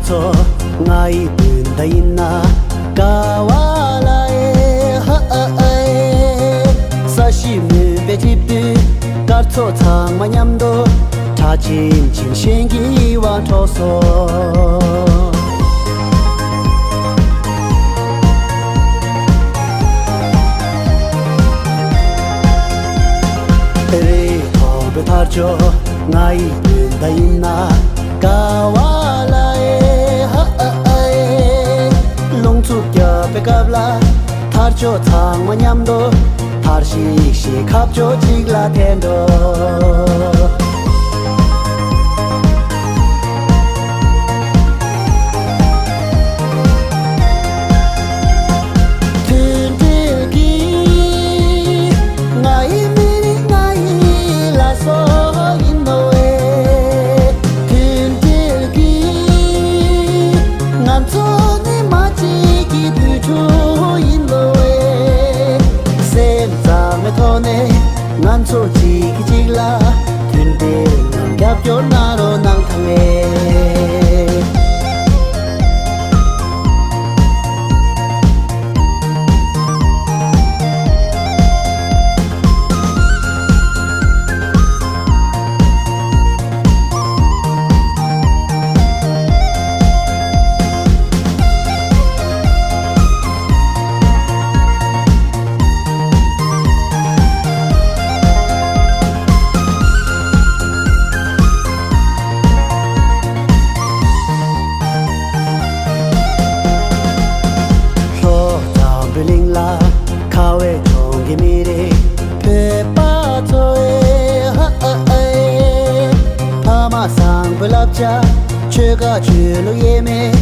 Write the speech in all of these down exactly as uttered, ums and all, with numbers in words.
ཚོ། ང་ཡི་སྤུན་ཟླ་ཡིན་ན་དགའ་བ་ལ་ཨེ་ཧ་ཨ་ཨེ། ས་གཞི་མུན་པས་བསྒྲིབས་དུས་སྐར་ཚོགས་ཚང་མ་མཉམ་དུ་གྲགས་ཆེམ་ཆེམ་གཞན་གྱི་དབང་འཕྲོག་སོང་། རེ་ཐོག་པའི་ཐར་ཆོ་ང་ཡི་སྤུན་ཟླ་ཡིན་ན་དགའ་བ་ལ་ཨེ་ཧ་ཨ་ཨེ། རླུང་འཚུབ་བརྒྱབ་པའི་སྐབས་ལ་ཐར་ཆོ་ཚང་མ་མཉམ་དུ་ཐར་ཤིག་ཤིག་ཁ་ཕྱོགས་གཅིག་ལ་འཐེན་འགྲོ། མཐུན་སྒྲིལ་གྱིས་ང་ཡི་མི་རིགས་ང་ཡི་ལ་སོགས་ཡིན་ནོ་ཨེ། མཐུན་སྒྲིལ་གྱིས་ང་ཚོ་ནི་མ་གཅིག་གི་བུ་ཕྲུག་ཡིན་ནོ་ཨེ། སེམས་གཙང་མའི་ཐོག་ནས་ང་ཚོ་གཅིག་གིས་གཅིག་ལ་མཐུན་སྒྲིལ་ངང་རྒྱབ་སྐྱོར་གནང་རོགས་གནང་དང་ཨེ། ལྷོ་འཛམ་བུ་གླིང་ལ་ཁ་བའི་གྲོང་གི་མི་རིགས་བོད་པ་ཚོ་ཨེ་ཧ་ཨ་ཨེ། ཕ་མ་བཟང་པོའི་བསླབ་བྱ་ཆོལ་ཁ་ཆོས་ལུགས་དབྱེར་མེད་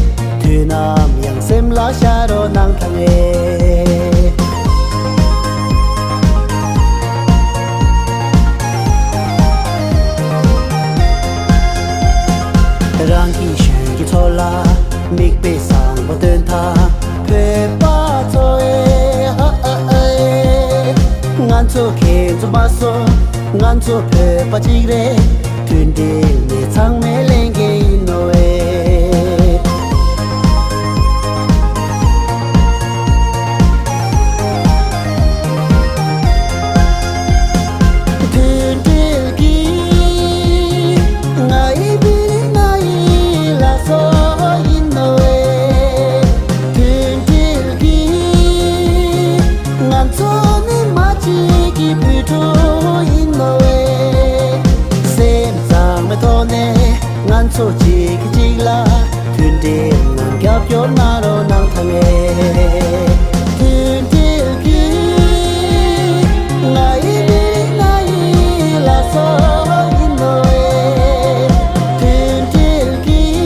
དུས་ནམ་ཡང་སེམས་ལ་ཤར་རོགས་གནང་དང་ཨེ། རང་གི་གཞོན་སྐྱེས་ཚོ་ལ་མིག་དཔེ་བཟང་པོ་སྟོན་དང་བོད་པ་ཚོ་ཨེ་ཧ་ཨ་ཨེ། ང་ཚོ་ཁྱེད་ཚོ་མ་སོང་ང་ཚོ་བོད་པ་གཅིག་རེད། མཐུན་སྒྲིལ་ནི་ཚང་མའི་ལས་འགན་ཡིན་ནོ་ཨེ། མཐུན་སྒྲིལ་གྱིས་ང་ཡི་བུ་རིགས་ང་ཡི་ལ་སོགས་ཡིན་ནོ་ཨེ། མཐུན་སྒྲིལ་གྱིས་ང་ཚོ་ནི་མ་གཅིག་གི་བུ་ཕྲུག་ཡིན་ནོ་ཨེ། སེམས་གཙང་མའི་ཐོག་ནས་ང་ཚོ་གཅིག་གིས་གཅིག་ལ་མཐུན་སྒྲིལ་ངང་རྒྱབ་སྐྱོར་གནང་རོགས་གནང་དང་ཨེ། མཐུན་སྒྲིལ་གྱིས་ང་ཡི་མི་རིགས་ང་ཡི་ལ་སོགས་ཡིན་ནོ་ཨེ། མཐུན་སྒྲིལ་གྱིས་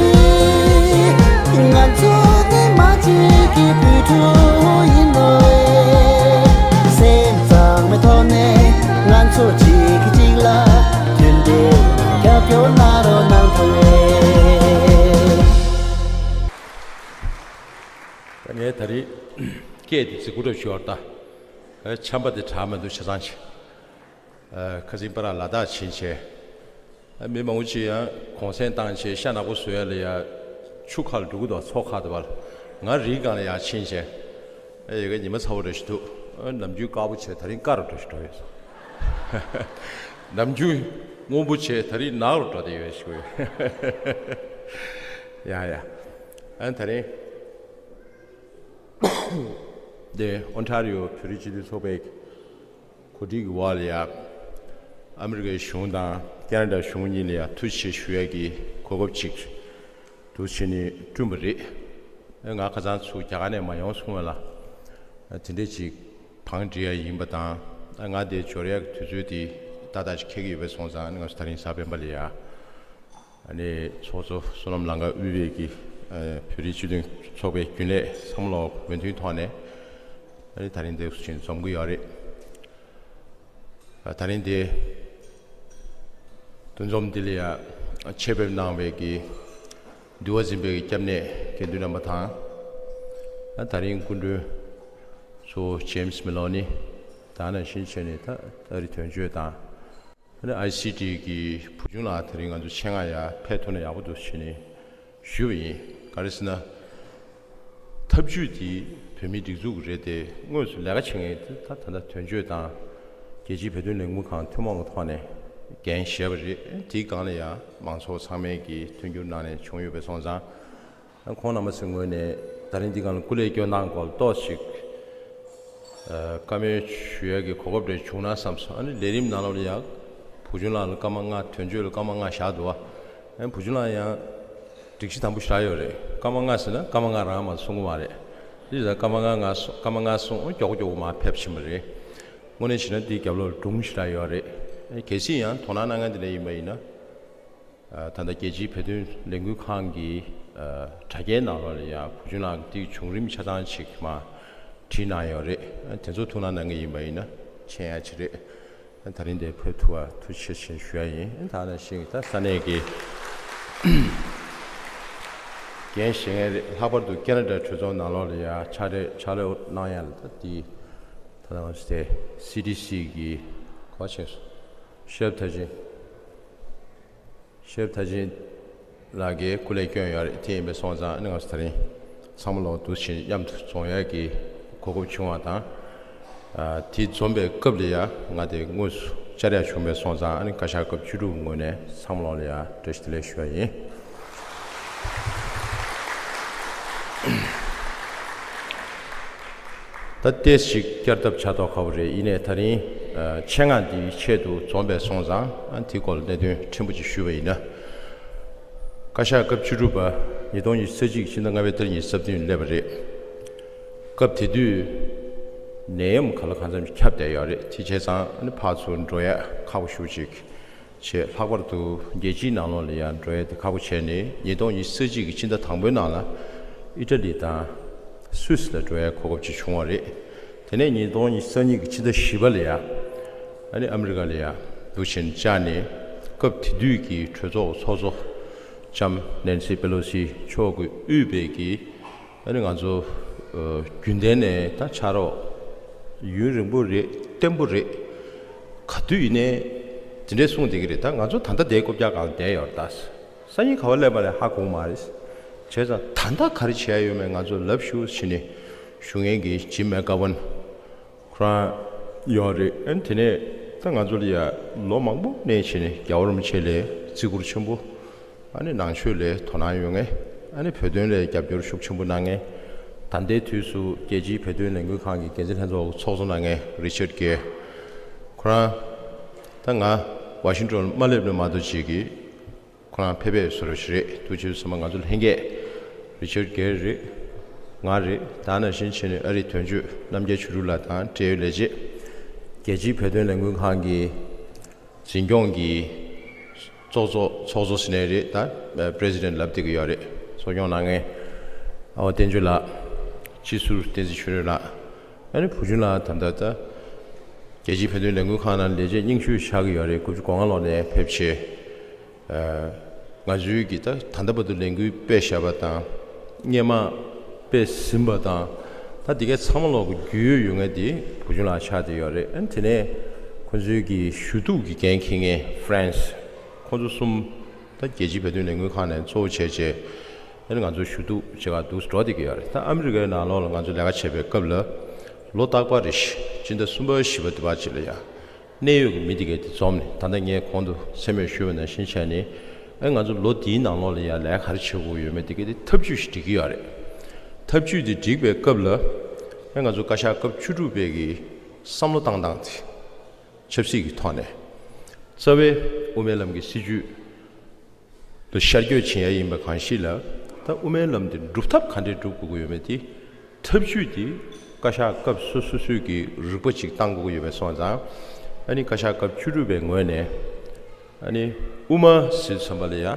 ང་ཚོ་ནི་མ་གཅིག་གི་བུ་ཕྲུག་ཡིན་ནོ་ཨེ། སེམས་གཙང་མའི་ཐོག་ནས་ང་ཚོ་གཅིག་གིས་གཅིག་ལ་མཐུན་སྒྲིལ་རྒྱབ་སྐྱོར་གནང་རོགས་གནང་དང་ཨེ། ད་ངས་ད་རེས་སྐད་དེ་ཙི་གུ་འདྲ་ཞུ་བར་ད། ཨ། ཆམ་པ་དེ་དྲག་མི་འདུག་ཆ་ཚང་ཆེ། ཨ། ཁ་སང་པ་ར་ལ་དྭགས་ཕྱིན་བྱས། ཨ། མི་མང་པོ་ཅིག་ཡང་གུང་སེང་བཏང་བྱས་ཤ་ནག་པོ་བཟོ་ཡ་ལ་ཡ་ཆུ་ཁ་ལ་འགྲོ་གི་འདུག་མཚོ་ཁ་དུ་བ་ལ། ང་རིའི་སྒང་ལ་ཡར་ཕྱིན་བྱས། ཨ། ཡ་གི་ཉི་མ་ཚ་པོ་འདྲ་ཞིག་འདུག་ཨ། ནམ་རྒྱུན་དཀར་པོ་བྱས་ད་རིང་དཀར་རུ་འདྲ་ཞིག་འགྲོ་ཡོད་སོང་། ནམ་རྒྱུན་སྔོན་པོ་བྱས་ད་རིང་ནག་རུ་འགྲོ་བསྡད་ཡོད་ཞུ་གི་ཡོད། ཡ་ཡ། ཨ། ད་རིང་འདི་ཨོན་ཊ་རི་ཡོ་བོད་རིགས་སྤྱི་མཐུན་ཚོགས་པའི་གོ་སྒྲིག་གི་འོག་ལ་ཡ། ཨ་མི་རི་ཀའི་གཞུང་དང་ཁེ་ན་ཌ་གཞུང་གཉིས་ལ་ཡ་ཐུགས་རྗེ་ཆེ་ཞུ་ཡ་གི་གོ་སྐབས་ཅིག་འདུག་བྱས་ནས་བསྐྲུན་པ་རེད། ཨ། ང་ཁ་སང་ཚུར་རྒྱ་གར་ནས་མ་ཡོང་སོང་བ་ལ། ཨ། དེ་འདྲས་ཅིག་བང་སྒྲིག་ཡ་ཡིན་པ་དང་། ཨ། ང་དེ་འབྱོར་ཡ་གི་དུས་ཚོད་དེ་ཏག་ཏག་ཅིག་འཁེལ་གྱི་ཡོད་པ་སོང་ཙང་། ཨ་ནི་ང་ཚོ་ད་རིང་གཟའ་སྤེན་པ་ལ་ཡ། ཨ་ནི་ཚོགས་གཙོ་བསོད་ནམས་ལང་ཀ་དབུས་པའི་གི། ཨ། བོད་རིགས་སྤྱི་མཐུན་ཚོགས་པའི་རྒྱུན་ལས་བསམ་བློ་འོས་བསྡུའི་ཐོག་ནས། ཨ་ནི་ད་རིང་འདིར་ཕྱིན་འཛོམས་ཀྱི་ཡོད་རེད། ཨ། ད་རིང་འདི་འདུ་འཛོམས་འདི་ལ་ཡ་ཆེད་ཕེབས་གནང་བའི་གི་འདུལ་བ་འཛིན་པའི་གི་སྐྱབས་གནས་དགེ་འདུན་རྣམ་པ་དང་། ཨ། ད་རིང་སྐུ་མགྲོན་གཙོ་བོ་ཇེམ་སི་མེ་ལོ་ནི་དང་། ནང་བཞིན་བྱས་ནས་ད་ཨ་རི་དོན་གཅོད་དང་། ཨ་ནི་ཨའི་སི་ཊི་གི་བུ་ཆུང་ལགས་དེ་རིང་ང་ཚོ་ཆེད་མངགས་ཡར་ཕེབས་ཐུབ་ན་ཡག་པོ་འདུག་བྱས་ནས་ཞུས་པ་ཡིན། ག་རེ་ཟེར་ན། ཐབས་ཇུས་དེ་བོད་མིའི་སྒྲིག་འཛུགས་རེད་དེ། དངོས་སུ་ལས་ཀ་བྱེད་མཁན་དེ་ད་ད་ལྟ་དོན་གཅོད་དང་རྒྱལ་སྤྱིའི་བོད་དོན་ལས་འགུལ་ཁང་ཐུན་མོང་གི་ཐོག་ནས་འགན་བཞེས་པ་རེད། དེའི་སྒང་ལ་ཡང་མང་ཚོགས་ཚང་མས་ཀྱི་མཐུན་འགྱུར་གནང་ནས་བྱུང་ཡོད་པའི་སོང་ཙང་། ཁོང་རྣམ་པ་ཚོའི་ངོས་ནས་ད་རིང་འདི་སྒང་ལ་སྐུ་ལས་སྐྱོན་སྟངས་སྐོར་ཏོག་ཙམ་ཞིག་ཨ། བཀའ་མོལ་ཞུ་ཡག་གི་གོ་སྐབས་རེ་བྱུང་ན་བསམ་སོང་། ཨ་ནི་ལས་རིམ་ནང་ལོགས་ལ་ཡང་བུ་ཆུང་ལགས་ལ་སྐར་མ་ལྔ། དོན་གཅོད་ལ་སྐར་མ་ལྔ་བཞག་འདུག་བ། ཨ་ནི་བུ་ཆུང་ལགས་ཡང་སྒྲིག་གཞི་དམ་པོ་ཞེ་དྲག་ཡོད་རེད། སྐར་མ་ལྔ་ཟེར་ན་སྐར་མ་ལྔ་རང་མ་གསུང་གི་མ་རེད། འདི་ལ་སྐར་མ་ལྔ་ལྔ་སོང་། སྐར་མ་ལྔ་སོང་། མགྱོགས་མགྱོགས་མར་ཕེབས་ཕྱིན་པ་རེད། དངོས་གནས་བྱས་ན་འདིའི་རྒྱབ་ལོགས་ལ་སྒྲུང་ཞེ་དྲག་ཡོད་རེད། ཨ་ནི་གལ་སྲིད་ཡང་དོ་སྣང་གནང་མཁན་དེ་འདྲ་ཡིན་པ་ཡིན་ན། ཨ། ད་ལྟ་རྒྱལ་སྤྱིའི་བོད་དོན་ལས་འགུལ་ཁང་གི་ཨ། དྲ་རྒྱའི་ནང་ལོགས་ལ་ཡང་བུ་ཆུང་ལགས་ཀྱིས་བྱུང་རིམ་ཆ་ཚང་ཅིག་མར་བྲིས་གནང་ཡོད་རེད། ཨ། དེ་ཚོ་ཐུགས་སྣང་གནང་གི་ཡིན་པ་ཡིན་ན་མཁྱེན་ཡག་ཅིག་རེད། ཨ། ད་རིང་འདིར་ཕེབས་ཐུབ་པར་ཐུགས་རྗེ་ཆེ་ཞུ་ཡག་ཡིན། ཨ། ད་ནང་བཞིན་ད་ས་གནས་ཀྱི་འགན་བཞེས་མཁན་རེད། ལྷག་པར་དུ་ཀེ་ན་ཌ་གྲོས་ཚོགས་ནང་ལོགས་ལ་ཡང་ཕྱག་ལས་ཕྱག་ལས་གནང་ཡག་ལ་ད་འདི་ད་ལྟ་ང་ཚོ་དེ་སི་ཌི་སི་གི་གོ་ཆེན་སོ་ཤེབ་ཐ་ཅིན། ཤེབ་ཐ་ཅིན་ལགས་ཀྱིས་སྐུ་ལས་བསྐྱོན་ཡོད་རེད། དེ་ཡིན་པའི་སོང་ཙང་ཨ་ནི་ང་ཚོ་ད་རིང་ཚང་མ་ལོག་འདུ་བྱེད་མཉམ་དུ་འཛོམས་ཡག་གི་གོ་སྐབས་བྱུང་བ་དང་། ཨ། དེ་འཛོམས་པའི་སྐབས་ལ་ཡང་ང་དེ་དངོས་སུ་བཅར་ཡག་བྱུང་བའི་སོང་ཙང་ཨ་ནི་བཀའ་ཤག་སྐབས་བཅུ་དྲུག་ངོས་ནས་ཚང་མ་ལོག་ལ་ཡང་བཀྲ་ཤིས་བདེ་ལེགས་ཞུ་ཡག་ཡིན། ད་ཏོག་ཙམ་ཞིག་བསྐྱར་ལྡབ་བྱ་མདོག་ཁ་པོ་རེད། ཡིན་ནའི་ད་རིང་ཨ། ཆེད་མངགས་འདིའི་ཆེད་དུ་འཛོམས་པའི་སོང་ཙང་ཨ། དེའི་སྐོར་ལ་གནད་དོན་ཕྲན་བུ་ཅིག་ཞུས་པ་ཡིན་ན། བཀའ་ཤག་སྐབས་བཅུ་དྲུག་པ་ཉིས་སྟོང་ཉི་ཤུ་རྩ་གཅིག་ཕྱི་ཟླ་ལྔ་པའི་ཏ་རིག་ཉི་ཤུ་རྩ་བདུན་སླེབས་པ་རེད། སྐབས་དེ་དུས་ནད་ཡམས་ག་ལ་གང་འཚམ་ཞིག་ཁྱབ་བསྡད་ཡོད་རེད། དེ་བྱས་ཙང་ཨ་ནི་ཕར་ཚུར་འགྲོ་ཡག་ཁག་པོ་ཞེ་པོ་ཅིག་བྱས། ལྷག་པར་དུ་རྒྱལ་སྤྱིའི་ནང་ལོགས་ལ་ཡང་འགྲོ་ཡག་དེ་ཁག་པོ་བྱས་ནས་ཉིས་སྟོང་ཉི་ཤུ་རྩ་གཅིག་གི་ཕྱི་ཟླ་དང་པོའི་ནང་ལ་ཨི་ཊ་ལི་དང་སུད་སི་ལ་འགྲོ་ཡག་གོ་སྐབས་ཅིག་བྱུང་བ་རེད། དེ་ནས་ཉིས་སྟོང་ཉི་ཤུ་རྩ་གཉིས་ཀྱི་ཕྱི་ཟླ་བཞི་པ་ལ་ཡང་ཨ་ནི་ཨ་མི་རི་ཀ་ལ་ཡང་འདུག་བྱས་ནས་བཅར་ནས། སྐབས་དེ་དུས་ཀྱི་གྲོས་ཚོགས་ཚོགས་གཙོ་ལྕམ་ནེན་སི་པེ་ལོ་སི་མཆོག་གིས་དབུས་པའི་གི་ཨ་ནི་ང་ཚོ་ཨ། རྒྱུན་ལྡན་ནས་ད་ཕྱག་རོགས་ཡུན་རིང་པོ་རེད། བརྟན་པོ་རེད། ག་དུས་ཡིན་ནའི་དེ་འདྲས་གསུངས་བསྡད་ཀྱི་རེད། ད་ང་ཚོ་ད་ལྟ་དེའི་རྐུབ་བཀྱག་སྒང་བསྡད་ཡོད་རེད། ད་སང་ཉིན་ག་པར་སླེབས་པ་ལས་ཧ་གོ་གི་མ་རེད། བྱས་ཙང་ད་ལྟ་ག་རེ་བྱས་ཡོད་མེད་ང་ཚོ་ལབ་ཞུ་བྱས་ནས་ཞུ་མཁན་གྱི་ཇིམ་མེག་གྷ་ཝན་ཁོ་རང་ཡོད་རེད། ཨ་ནི་དེ་ནས་ད་ང་ཚོ་ལ་ཡ་ལོ་མང་པོ་ནས་བྱས་ནས་རྒྱལ་བ་རིན་པོ་ཆེ་ལ་བརྩི་བཀུར་ཆེན་པོ། ཨ་ནི་ནང་ཆོས་ལ་དོ་སྣང་ཡོད་མཁན། ཨ་ནི་བོད་དོན་ལ་རྒྱབ་སྐྱོར་ཤུགས་ཆེན་པོ་གནང་མཁན། ད་ལྟའི་དུས་སུ་རྒྱལ་སྤྱིའི་བོད་དོན་ལས་འགུལ་ཁང་གི་འགན་འཛིན་ལྷན་ཚོགས་ཚོགས་གཙོ་གནང་མཁན་རི་ཆར་གྷེར་ཁོ་རང་། ད་ང་ཝ་ཤིང་ཊོན་མ་སླེབས་ནས་མ་གཏོགས་ཅིག་གིས་ཁོ་རང་ཕེབས་པའི་བཟོ་འདྲ་ཞིག་རེད། དུས་ཕྱིས་སུ་ཚང་མ་ང་ཚོ་ལྷན་རྒྱས་རི་ཆར་གྷེར་རེད། ང་རེད། ད་ནང་བཞིན་བྱས་ནས་ཨ་རིའི་དོན་གཅོད་རྣམ་རྒྱལ་ཆོས་གྲུབ་ལགས་དང་འབྲེལ་ཡོད་ལས་བྱེད། རྒྱལ་སྤྱིའི་བོད་དོན་ལས་འགུལ་ཁང་གི་འཛིན་སྐྱོང་གི་ཚོགས་གཙོ་ཚོགས་གཙོ་ཟེར་ནའི་རེད། ད་པི་རེ་སི་ཌེན་ཊི་ལབ་བསྡད་ཀྱི་ཡོད་རེད། གཙོ་སྐྱོང་གནང་མཁན་ཨ་བ་བསྟན་ཆོས་ལགས། སྤྱི་ཟུར་བསྟན་འཛིན་ཆོས་སྒྲོན་ལགས། ཨ་ནི་བུ་ཆུང་ལགས་ད་ལྟ་ད་རྒྱལ་སྤྱིའི་བོད་དོན་ལས་འགུལ་ཁང་ནང་ལས་བྱེད་རྙིང་ཤོས་ཆགས་ཀྱི་ཡོད་རེད། དགུ་བཅུ་གོ་ལྔ་ལོ་ནས་ཕེབས་བྱས། ཨ། ང་ཚོའི་གི་ད་ད་ལྟ་བར་དུ་ལས་འགུལ་སྤེལ་བཞག་པ་དང་། སྔོན་མ་སྤེལ་ཟིན་པ་དང་། ད་འདི་གའི་ཚང་མ་ལོག་གི་རྒྱུས་ཡོད་ཡོད་མཁན་དེ་བུ་ཆུང་ལགས་ཆགས་བསྡད་ཡོད་རེད། ཨ་ནི་དེ་ནས་ཁོང་ཚོའི་གི་ཞུ་གཏུག་གི་འགན་འཁྱེར་མཁན་ཧྥ་རན་སི། ཁོང་ཚོ་གསུམ་ད་རྒྱལ་སྤྱིའི་བོད་དོན་ལས་འགུལ་ཁང་ནས་གཙོ་བོ་བྱས་བྱས། ཨ་ནི་ང་ཚོ་ཞུ་གཏུག་བྱེད་གར་འདུག་འགྲོ་བསྡད་ཀྱི་ཡོད་རེད། ད་ཨ་མི་རི་ཀའི་ནང་ལོགས་ལ་ང་ཚོ་ལས་ཀ་བྱེད་པའི་སྐབས་ལ་ལོ་རྟག་པར་རེ་བཞིན་སྤྱི་ཟླ་གསུམ་པ་བཞི་པ་དེ་བར་ཅིག་ལ་ཡ། གནད་ཡོད་ཀྱི་མི་དེ་གས་དེ་འཛོམས་ནས། ད་ལྟ་ངས་གོང་དུ་མཚན་སྨོས་ཞུས་པ་ནང་བཞིན་བྱས་ནས། ཨ། ང་ཚོ་ལོ་འདིའི་ནང་ལོགས་ལ་ཡ་ལས་ཀ་ག་རེ་བྱེད་དགོས་ཡོད་མེད་དེ་གས་དེ་ཐབས་ཇུས་ཤིག་སྒྲིག་གི་ཡོད་རེད། ཐབས་ཇུས་དེ་སྒྲིག་པའི་སྐབས་ལ། ཨ། ང་ཚོ་བཀའ་ཤག་སྐབས་བཅུ་དྲུག་པའི་གི་བསམ་བློ་བཏང་སྟངས་དེ་ཆབ་སྲིད་ཀྱི་ཐོག་ནས། རྩ་བའི་དབུ་མའི་ལམ་གྱི་སྲིད་བྱུས་དེ་ཤར་བསྐྱོད་བྱེད་ཡ་ཡིན་པ་གང་ཞིག་ལ། ད་དབུ་མའི་ལམ་དེ་སྒྲུབ་ཐབས་ག་འདྲས་སྒྲུབ་དགོས་ཀྱི་ཡོད་མེད་དེ། ཐབས་ཇུས་དེ་བཀའ་ཤག་སྐབས་སོ་སོ་སོའི་གི་རིག་པ་ཅིག་བཏང་དགོས་ཀྱི་ཡོད་པའི་སོང་ཙང་། ཨ་ནི་བཀའ་ཤག་སྐབས་བཅུ་དྲུག་པའི་ངོས་ནས། ཨ་ནི་དབུ་མ་ཟེར་དུས་ཙམ་པ་ལ་ཡ་ཨ་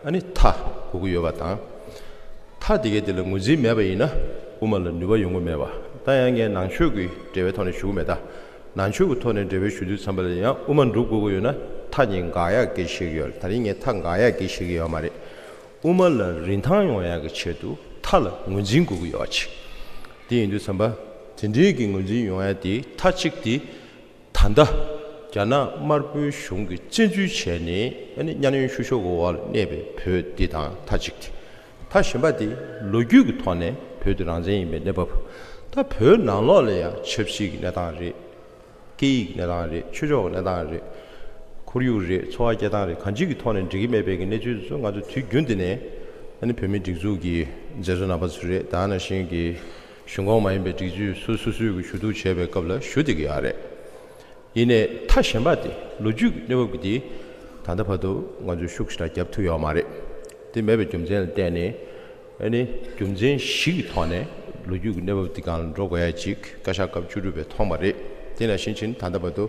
ནི་མཐའ་དགོས་ཀྱི་ཡོད་པ་དང་། མཐའ་དེ་གའི་དེ་ལ་ངོས་འཛིན་མེད་པ་ཡིན་ན་དབུ་མ་ལ་ནུས་པ་ཡོང་གི་མེད་པ། ད་ཡང་ངས་ནང་ཆོས་ཀྱི་འབྲེལ་བའི་ཐོག་ནས་ཞུ་གི་མེད་ད། ནང་ཆོས་ཀྱི་ཐོག་ནས་འབྲེལ་བའི་ཞུ་དུས་ཙམ་པ་ལ་ཡང་དབུ་མ་འགྲུབ་དགོས་ཀྱི་ཡོད་ན་མཐའ་གཉིས་འགག་ཡག་གི་བཤད་ཀྱི་ཡོད་རེད། ད་རིང་ངས་མཐའ་འགག་ཡག་གི་བཤད་ཀྱི་ཡོད་མ་རེད། དབུ་མ་ལ་རིན་ཐང་ཡོང་ཡག་གི་ཆེད་དུ་མཐའ་ལ་ངོས་འཛིན་དགོས་ཀྱི་ཡོད་པ་ཅིག་དེ་ཡིན་དུས་ཙམ་པ་དེ་འདྲའི་གི་ངོས་འཛིན་ཡོང་ཡག་དེ་མཐའ་གཅིག་དེ། ད་ལྟ་རྒྱ་ནག་དམར་པོའི་གཞུང་གིས་བཙན་འཛུལ་བྱས་ནས་ཨ་ནི་གཉའ་གནོན་བཤུ་གཞོག་འོག་ལ་གནས་པའི་བོད་འདི་དང་མཐའ་གཅིག་དེ། ད་གཞན་པ་དེ་ལོ་རྒྱུས་ཀྱི་ཐོག་ནས་བོད་དེ་རང་བཙན་ཡིན་པའི་གནས་བབ། ད་བོད་ནང་ལོགས་ལ་ཡང་ཆབ་སྲིད་ཀྱི་གནས་སྟངས་རེད། སྐད་ཡིག་གི་གནས་སྟངས་རེད། ཆོས་ཕྱོགས་ཀྱི་གནས་སྟངས་རེད། ཁོར་ཡུག་རེད། འཚོ་བ་སྐྱེལ་སྟངས་རེད། གང་ཅིའི་ཐོག་ནས་འགྲིག་གི་མེད་པའི་གི་གནས་ཚུལ་དེ་ཚོ་ང་ཚོ་དུས་རྒྱུན་དུ་ནས་ཨ་ནི་བོད་མིའི་སྒྲིག་འཛུགས་ཀྱི་མཛད་གཙོ་རྣམ་པ་ཚོ་རེད། ད་ནང་བཞིན་གྱི་གཞུང་ཁོངས་མ་ཡིན་པའི་སྒྲིག་འཛུགས་སོ་སོ་སོའི་གི་ཞུ་གཏུག་བྱས་པའི་སྐབས་ལ་ཞུ་བསྡད་ཀྱི་ཡོད་རེད། ཡིན་ནའི་ད་གཞན་པ་དེ་ལོ་རྒྱུས་ཀྱི་གནས་བབ་ཀྱི་དེ་ད་ལྟ་བར་དུ་ང་ཚོས་ཤུགས་ཞེ་དྲག་བརྒྱབ་ཐུབ་ཡོད་མ་རེད། དེ་མེད་པའི་རྒྱུ་མཚན་ལ་བརྟེན་ནས་ཨ་ནི་རྒྱུ་མཚན་བཞི་གི་ཐོག་ནས་ལོ་རྒྱུས་ཀྱི་གནས་བབ་འདི་སྒང་ལ་འགྲོ་དགོས་ཡ་ཅིག་བཀའ་ཤག་སྐབས་བཅུ་དྲུག་པས་མཐོང་བ་རེད། དེ་ནང་བཞིན་ཕྱིན་ད་ལྟ་བར་དུ་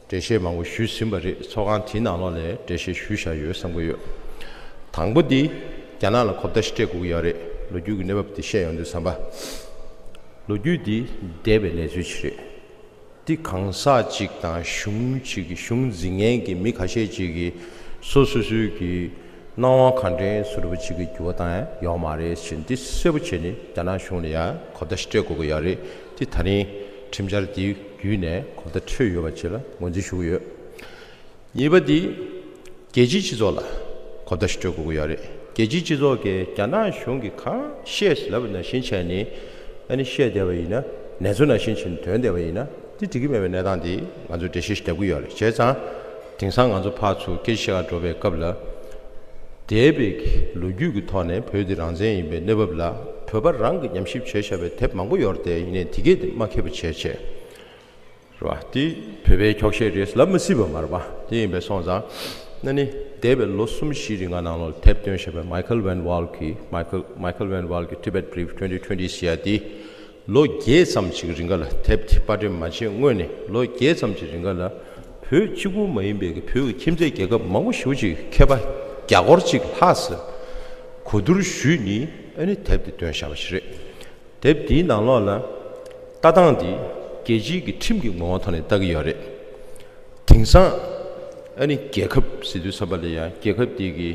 འགྲེལ་བཤད་མང་པོ་ཞུས་ཟིན་པ་རེད། ཚོགས་ཁང་དེའི་ནང་ལོགས་ལ་འགྲེལ་བཤད་ཞུས་བཞག་ཡོད་བསམ་གྱི་ཡོད། དང་པོ་འདི་རྒྱ་ནག་ལ་གོ་བརྡ་ཞིག་སྤྲད་དགོས་ཀྱི་ཡོད་རེད། ལོ་རྒྱུས་ཀྱི་གནས་བབ་འདི་བཤད་ཡོང་དུས་ཙམ་པ། ལོ་རྒྱུས་འདི་འདས་པའི་གནས་ཚུལ་ཞིག་རེད། འདི་གང་ཟག་ཅིག་དང་གཞུང་ཅིག་གི་གཞུང་འཛིན་མཁན་གྱི་མི་ཁ་ཤས་ཅིག་གིས་སོ་སོ་སོའི་གི་སྣང་བ་གང་དྲན་བཟོ་འདྲ་པོ་ཅིག་གི་འགྱུར་བ་བཏང་ཡ་ཡོད་མ་རེད་ཟེར། འདི་གསལ་པོ་བྱས་ནས་རྒྱ་ནག་གཞུང་ལ་ཡང་གོ་བརྡ་ཞིག་སྤྲད་དགོས་ཀྱི་ཡོད་རེད། འདི་ད་རིང་ཁྲིམས་འཆར་འདི་བརྒྱུད་ནས་གོ་བརྡ་འཕྲོད་ཡོད་པ་ཅིག་ལ་ངོས་འཛིན་ཞུ་གི་ཡོད། གཉིས་པ་འདི་རྒྱལ་སྤྱིའི་སྤྱི་ཚོགས་ལ་གོ་བརྡ་ཞིག་སྤྲོད་དགོས་ཀྱི་ཡོད་རེད། རྒྱལ་སྤྱིའི་སྤྱི་ཚོགས་ཀྱིས་རྒྱ་ནག་གཞུང་གིས་གང་བཤད་ལབ་པ་ནང་བཞིན་བྱས་ནས་ཨ་ནི་བཤད་བསྡད་པ་ཡིན་ན། ནེ་ཙོ་ནང་བཞིན་བྱས་ནས་ཐོན་བསྡད་པ་ཡིན་ན་དེ་འགྲིག་གི་མེད་པའི་གནས་སྟངས་དེ་ང་ཚོས་འགྲེལ་བཤད་ཞིག་རྒྱབ་ཀྱི་ཡོད་རེད། བྱས་ཙང་དེང་སང་ང་ཚོ་ཕར་ཚུར་སྐད་ཆ་བཤད་ག་འགྲོ་བའི་སྐབས་ལ། འདས་པའི་ལོ་རྒྱུས་ཀྱི་ཐོག་ནས་བོད་འདི་རང་བཙན་ཡིན་པའི་གནས་བབ་ལ་བོད་པ་རང་གིས་ཉམས་ཞིབ་བྱས་བཞག་པའི་དེབ་མང་པོ་ཡོད་རེད་དེ། ཡིན་ནའི་དེ་གས་དེ་མ་མཁས་པ་བྱས་བྱས། རེད་བ། དེ་བོད་པའི་འཁྱོག་བཤད་རེད་ལབ་མི་སྲིད་པ་མ་རེད་པ། དེ་ཡིན་པས་སོང་ཙང་ཨ་ནི་འདས་པའི་ལོ་གསུམ་བཞིའི་རིང་ག་ནང་ལོགས་དེབ་བཏོན་བཞག་པའི་Michael Van Wall གི་Michael Michael Van Wall གི་Tibet Brief twenty twenty ཟེར་ཡ་དེ་ལོ་བརྒྱད་ཙམ་ཞིག་རིང་ག་ལ། དེབ་དེ་པར་སྐྲུན་མ་བྱས་སྔོན་ནས་ལོ་བརྒྱད་ཙམ་ཞིག་རིང་ག་ལ་བོད་གཅིག་པུ་མ་ཡིན་པའི་གི་བོད་ཀྱི་ཁྱིམ་མཚེས་རྒྱལ་ཁབ་མང་པོ་ཞེ་པོ་ཅིག་མཁས་པ་བརྒྱ་སྐོར་ཅིག་ལྷག་ཙམ་གོ་བསྡུར་ཞུས་ནས་ཨ་ནི་དེབ་དེ་བཏོན་བཞག་པ་ཞིག་རེད། དེབ་འདིའི་ནང་ལོགས་ལ་ལྟ་སྟངས་འདི་རྒྱལ་སྤྱིའི་གི་ཁྲིམས་ཀྱི་ངོ་བོ་ཐོག་ནས་ལྟ་གི་ཡོད་རེད། དེང་སང་ཨ་ནི་རྒྱལ་ཁབ་ཟེར་དུས་ཙམ་པ་ལ་ཡང་རྒྱལ་ཁབ་འདི་གི་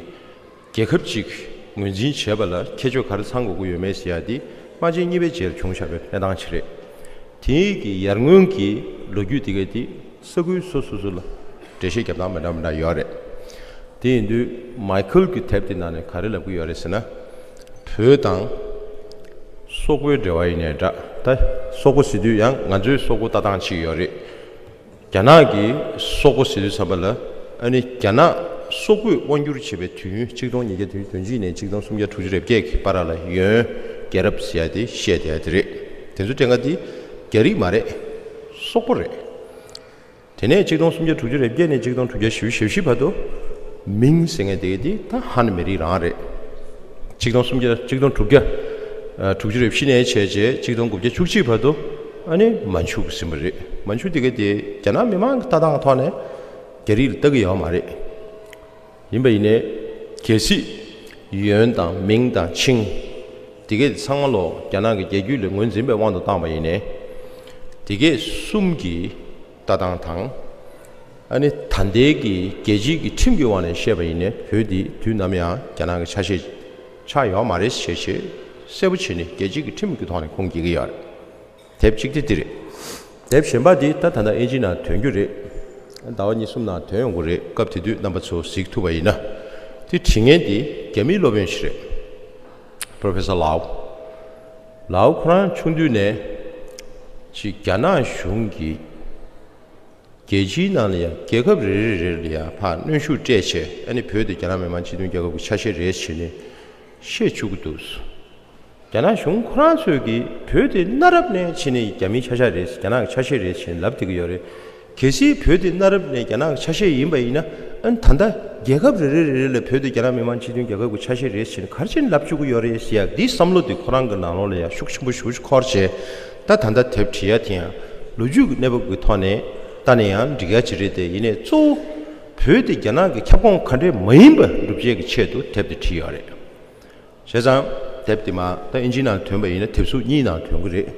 རྒྱལ་ཁབ་ཅིག་ངོས་འཛིན་བྱས་པ་ལ་ཁྱད་ཆོས་ག་རེ་ཚང་དགོས་ཀྱི་ཡོད་མེད་ཟེར་ཡ་འདི་དམག་ཆེན་གཉིས་པའི་རྗེས་ལ་བྱུང་བཞག་པའི་གནས་སྟངས་ཤིག་རེད། དེའི་གི་ཡར་སྔོན་གྱི་ལོ་རྒྱུས་དེ་ག་དེ་ས་ཁུལ་སོ་སོ་སོ་ལ་འགྲེལ་བཤད་རྒྱབ་སྟངས་མི་འདྲ་མི་འདྲ་ཡོད་རེད། དེ་ཡིན་དུས་མའི་ཁལ་གྱི་དེབ་དེ་ནང་ནས་ག་རེ་ལབ་ཀྱི་ཡོད་རེད་ཟེར་ན། བོད་དང་སོག་པོའི་འབྲེལ་བ་ཡིན་ནའི་འདྲ། ད་སོག་པོ་ཟེར་དུས་ཡང་ང་ཚོའི་སོག་པོ་ལྟ་སྟངས་གཅིག་ཡོད་རེད། རྒྱ་ནག་གི་སོག་པོ་ཟེར་དུས་ཙམ་པ་ལ་ཨ་ནི་རྒྱ་ནག་སོག་པོས་དབང་བསྒྱུར་བྱས་པའི་དུས་ཡུན་ཆིག་སྟོང་ཉིས་བརྒྱ་དོན་བདུན་ནས་ཆིག་སྟོང་སུམ་བརྒྱ་དྲུག་ཅུ་རེ་བརྒྱད་ཀྱི་བར་ལ་ཡོན་རྒྱལ་རབས་ཟེར་ཡ་དེ་བཤད་བསྡད་ཡ་དེ་རེད། དེ་ཚོ་དྲན་ག་དེ་རྒྱ་རིགས་མ་རེད། སོག་པོ་རེད། དེ་ནས་ཆིག་སྟོང་སུམ་བརྒྱ་དྲུག་ཅུ་རེ་བརྒྱད་ནས་ཆིག་སྟོང་དྲུག་བརྒྱ་བཞི་བཅུ་ཞེ་བཞི་བར་དུ་མིང་ཟེར་མཁན་དེ་ག་དེ་ད་ཧན་མི་རིགས་རང་རེད། ཆིག་སྟོང་སུམ་བརྒྱ་ཆིག་སྟོང་དྲུག་བརྒྱ་ཨ་དྲུག་ཅུ་རེ་བཞི་ནས་བྱས་རྗེས་ཆིག་སྟོང་དགུ་བརྒྱ་བཅུ་གཅིག་བར་དུ་ཨ་ནི་མན་ཆུ་ཟིན་པ་རེད། མན་ཆུ་དེ་ག་དེ་རྒྱ་ནག་མི་མང་གི་ལྟ་སྟངས་ཐོག་ནས་རྒྱ་རིགས་ལ་ལྟ་གི་ཡོད་མ་རེད། ཡིན་པ་ཡིན་ནའི་གལ་སྲིད་ཡོན་དང་མིང་དང་ཆིང་དེ་གས་ཚང་མ་ལོ་རྒྱ་ནག་གི་རྒྱལ་རྒྱུད་ལ་ངོས་འཛིན་པའི་དབང་དུ་བཏང་བ་ཡིན་ནའི་དེ་གས་གསུམ་གྱི་ལྟ་སྟངས་དང་། ཨ་ནི་ད་ལྟའི་གི་རྒྱལ་སྤྱིའི་གི་ཁྲིམས་ཀྱི་དབང་ནས་བཤད་པ་ཡིན་ནའི་བོད་འདི་དུས་ནམ་ཡང་རྒྱ་ནག་གི་ཆ་ཤས་ཆགས་ཡོད་མ་རེད་ཞེས་ཞེས་གསལ་པོ་བྱས་ནས་རྒྱལ་སྤྱིའི་གི་ཁྲིམས་ཀྱི་ཐོག་ནས་ཁུངས་སྐྱེལ་གྱི་ཡོད་རེད། དེབ་གཅིག་དེ་འདི་རེད། དེབ་གཞན་པ་འདི་ད་ད་ལྟ་ཨིན་ཇིའི་ནང་ཐོན་རྒྱུ་རེད། ཟླ་བ་གཉིས་གསུམ་ནང་ཐོན་ཡོང་གི་རེད། སྐབས་དེ་དུས་རྣམ་པ་ཚོ་གཟིགས་ཐུབ་པ་ཡིན་ན། དེ་བྲིས་མཁན་འདི་རྒྱ་མིའི་སློབ་དཔོན་ཞིག་རེད། Professor Lau། Lau ཁོ་རང་ཆུང་དུས་ནས་ཅིག་རྒྱ་ནག་གཞུང་གིས་རྒྱལ་སྤྱིའི་ནང་ལ་ཡང་རྒྱལ་ཁབ་རེ་རེ་རེ་ལ་ཡང་ཕར་གནོན་ཤུགས་སྤྲད་བྱས། ཨ་ནི་བོད་དེ་རྒྱ་ནག་མི་དམངས་སྤྱི་མཐུན་རྒྱལ་ཁབ་ཀྱི་ཆ་ཤས་རེད་ཟེར་ནས་བཤད་བཅུག་གི་འདུག། རྒྱ་ནག་གཞུང་ཁོ་རང་ཚོས་ཀྱིས་བོད་དེ་གནའ་རབས་ནས་ཕྱིན་ནས་རྒྱ་མིའི་ཆ་ཤས་རེད། རྒྱ་ནག་གི་ཆ་ཤས་རེད་ཟེར་ནས་ལབ་བསྡད་ཀྱི་ཡོད་རེད། གལ་སྲིད་བོད་དེ་གནའ་རབས་ནས་རྒྱ་ནག་གི་ཆ་ཤས་ཡིན་པ་ཡིན་ན། ཨ་ནི་ད་ལྟ་རྒྱལ་ཁབ་རེ་རེ་རེ་རེ་ལ་བོད་དེ་རྒྱ་ནག་མི་དམངས་སྤྱི་མཐུན་རྒྱལ་ཁབ་ཀྱི་ཆ་ཤས་རེད་ཟེར་ནས་ག་རེ་བྱས་ནས་ལབ་བཅུག་གི་ཡོད་རེད་ཟེར་ཡག་འདིའི་བསམ་བློ་དེ་ཁོ་རང་གི་ནང་ལོགས་ལ་ཡང་ཤུགས་ཆེན་པོ་ཞེ་པོ་ཅིག་འཁོར་བྱས། ད་ད་ལྟ་དེབ་བྲིས་ཡ་དེ་ཡང་ལོ་རྒྱུས་ཀྱི་གནས་བབ་ཀྱི་ཐོག་ནས་ལྟ་ན་ཡང་འགྲིག་ཡ་ཅིག་རེད་དེ། ཡིན་ནའི་གཙོ་བོ་བོད་དེ་རྒྱ་ནག་གི་ཁྱབ་ཁོངས་ག་འདྲས་མ་ཡིན་པ་སྒྲུབ་བྱེད་ཀྱི་ཆེད་དུ་དེབ་དེ་བྲིས་ཡོད་རེད། བྱས་ཙང་དེབ་དེ་མ་ད་ཨིན་ཇིའི་ནང་ཐོན་པ་ཡིན་ན་དེབ་གཟུགས་གཉིས་ནང་ཐོན་གྱི་རེད།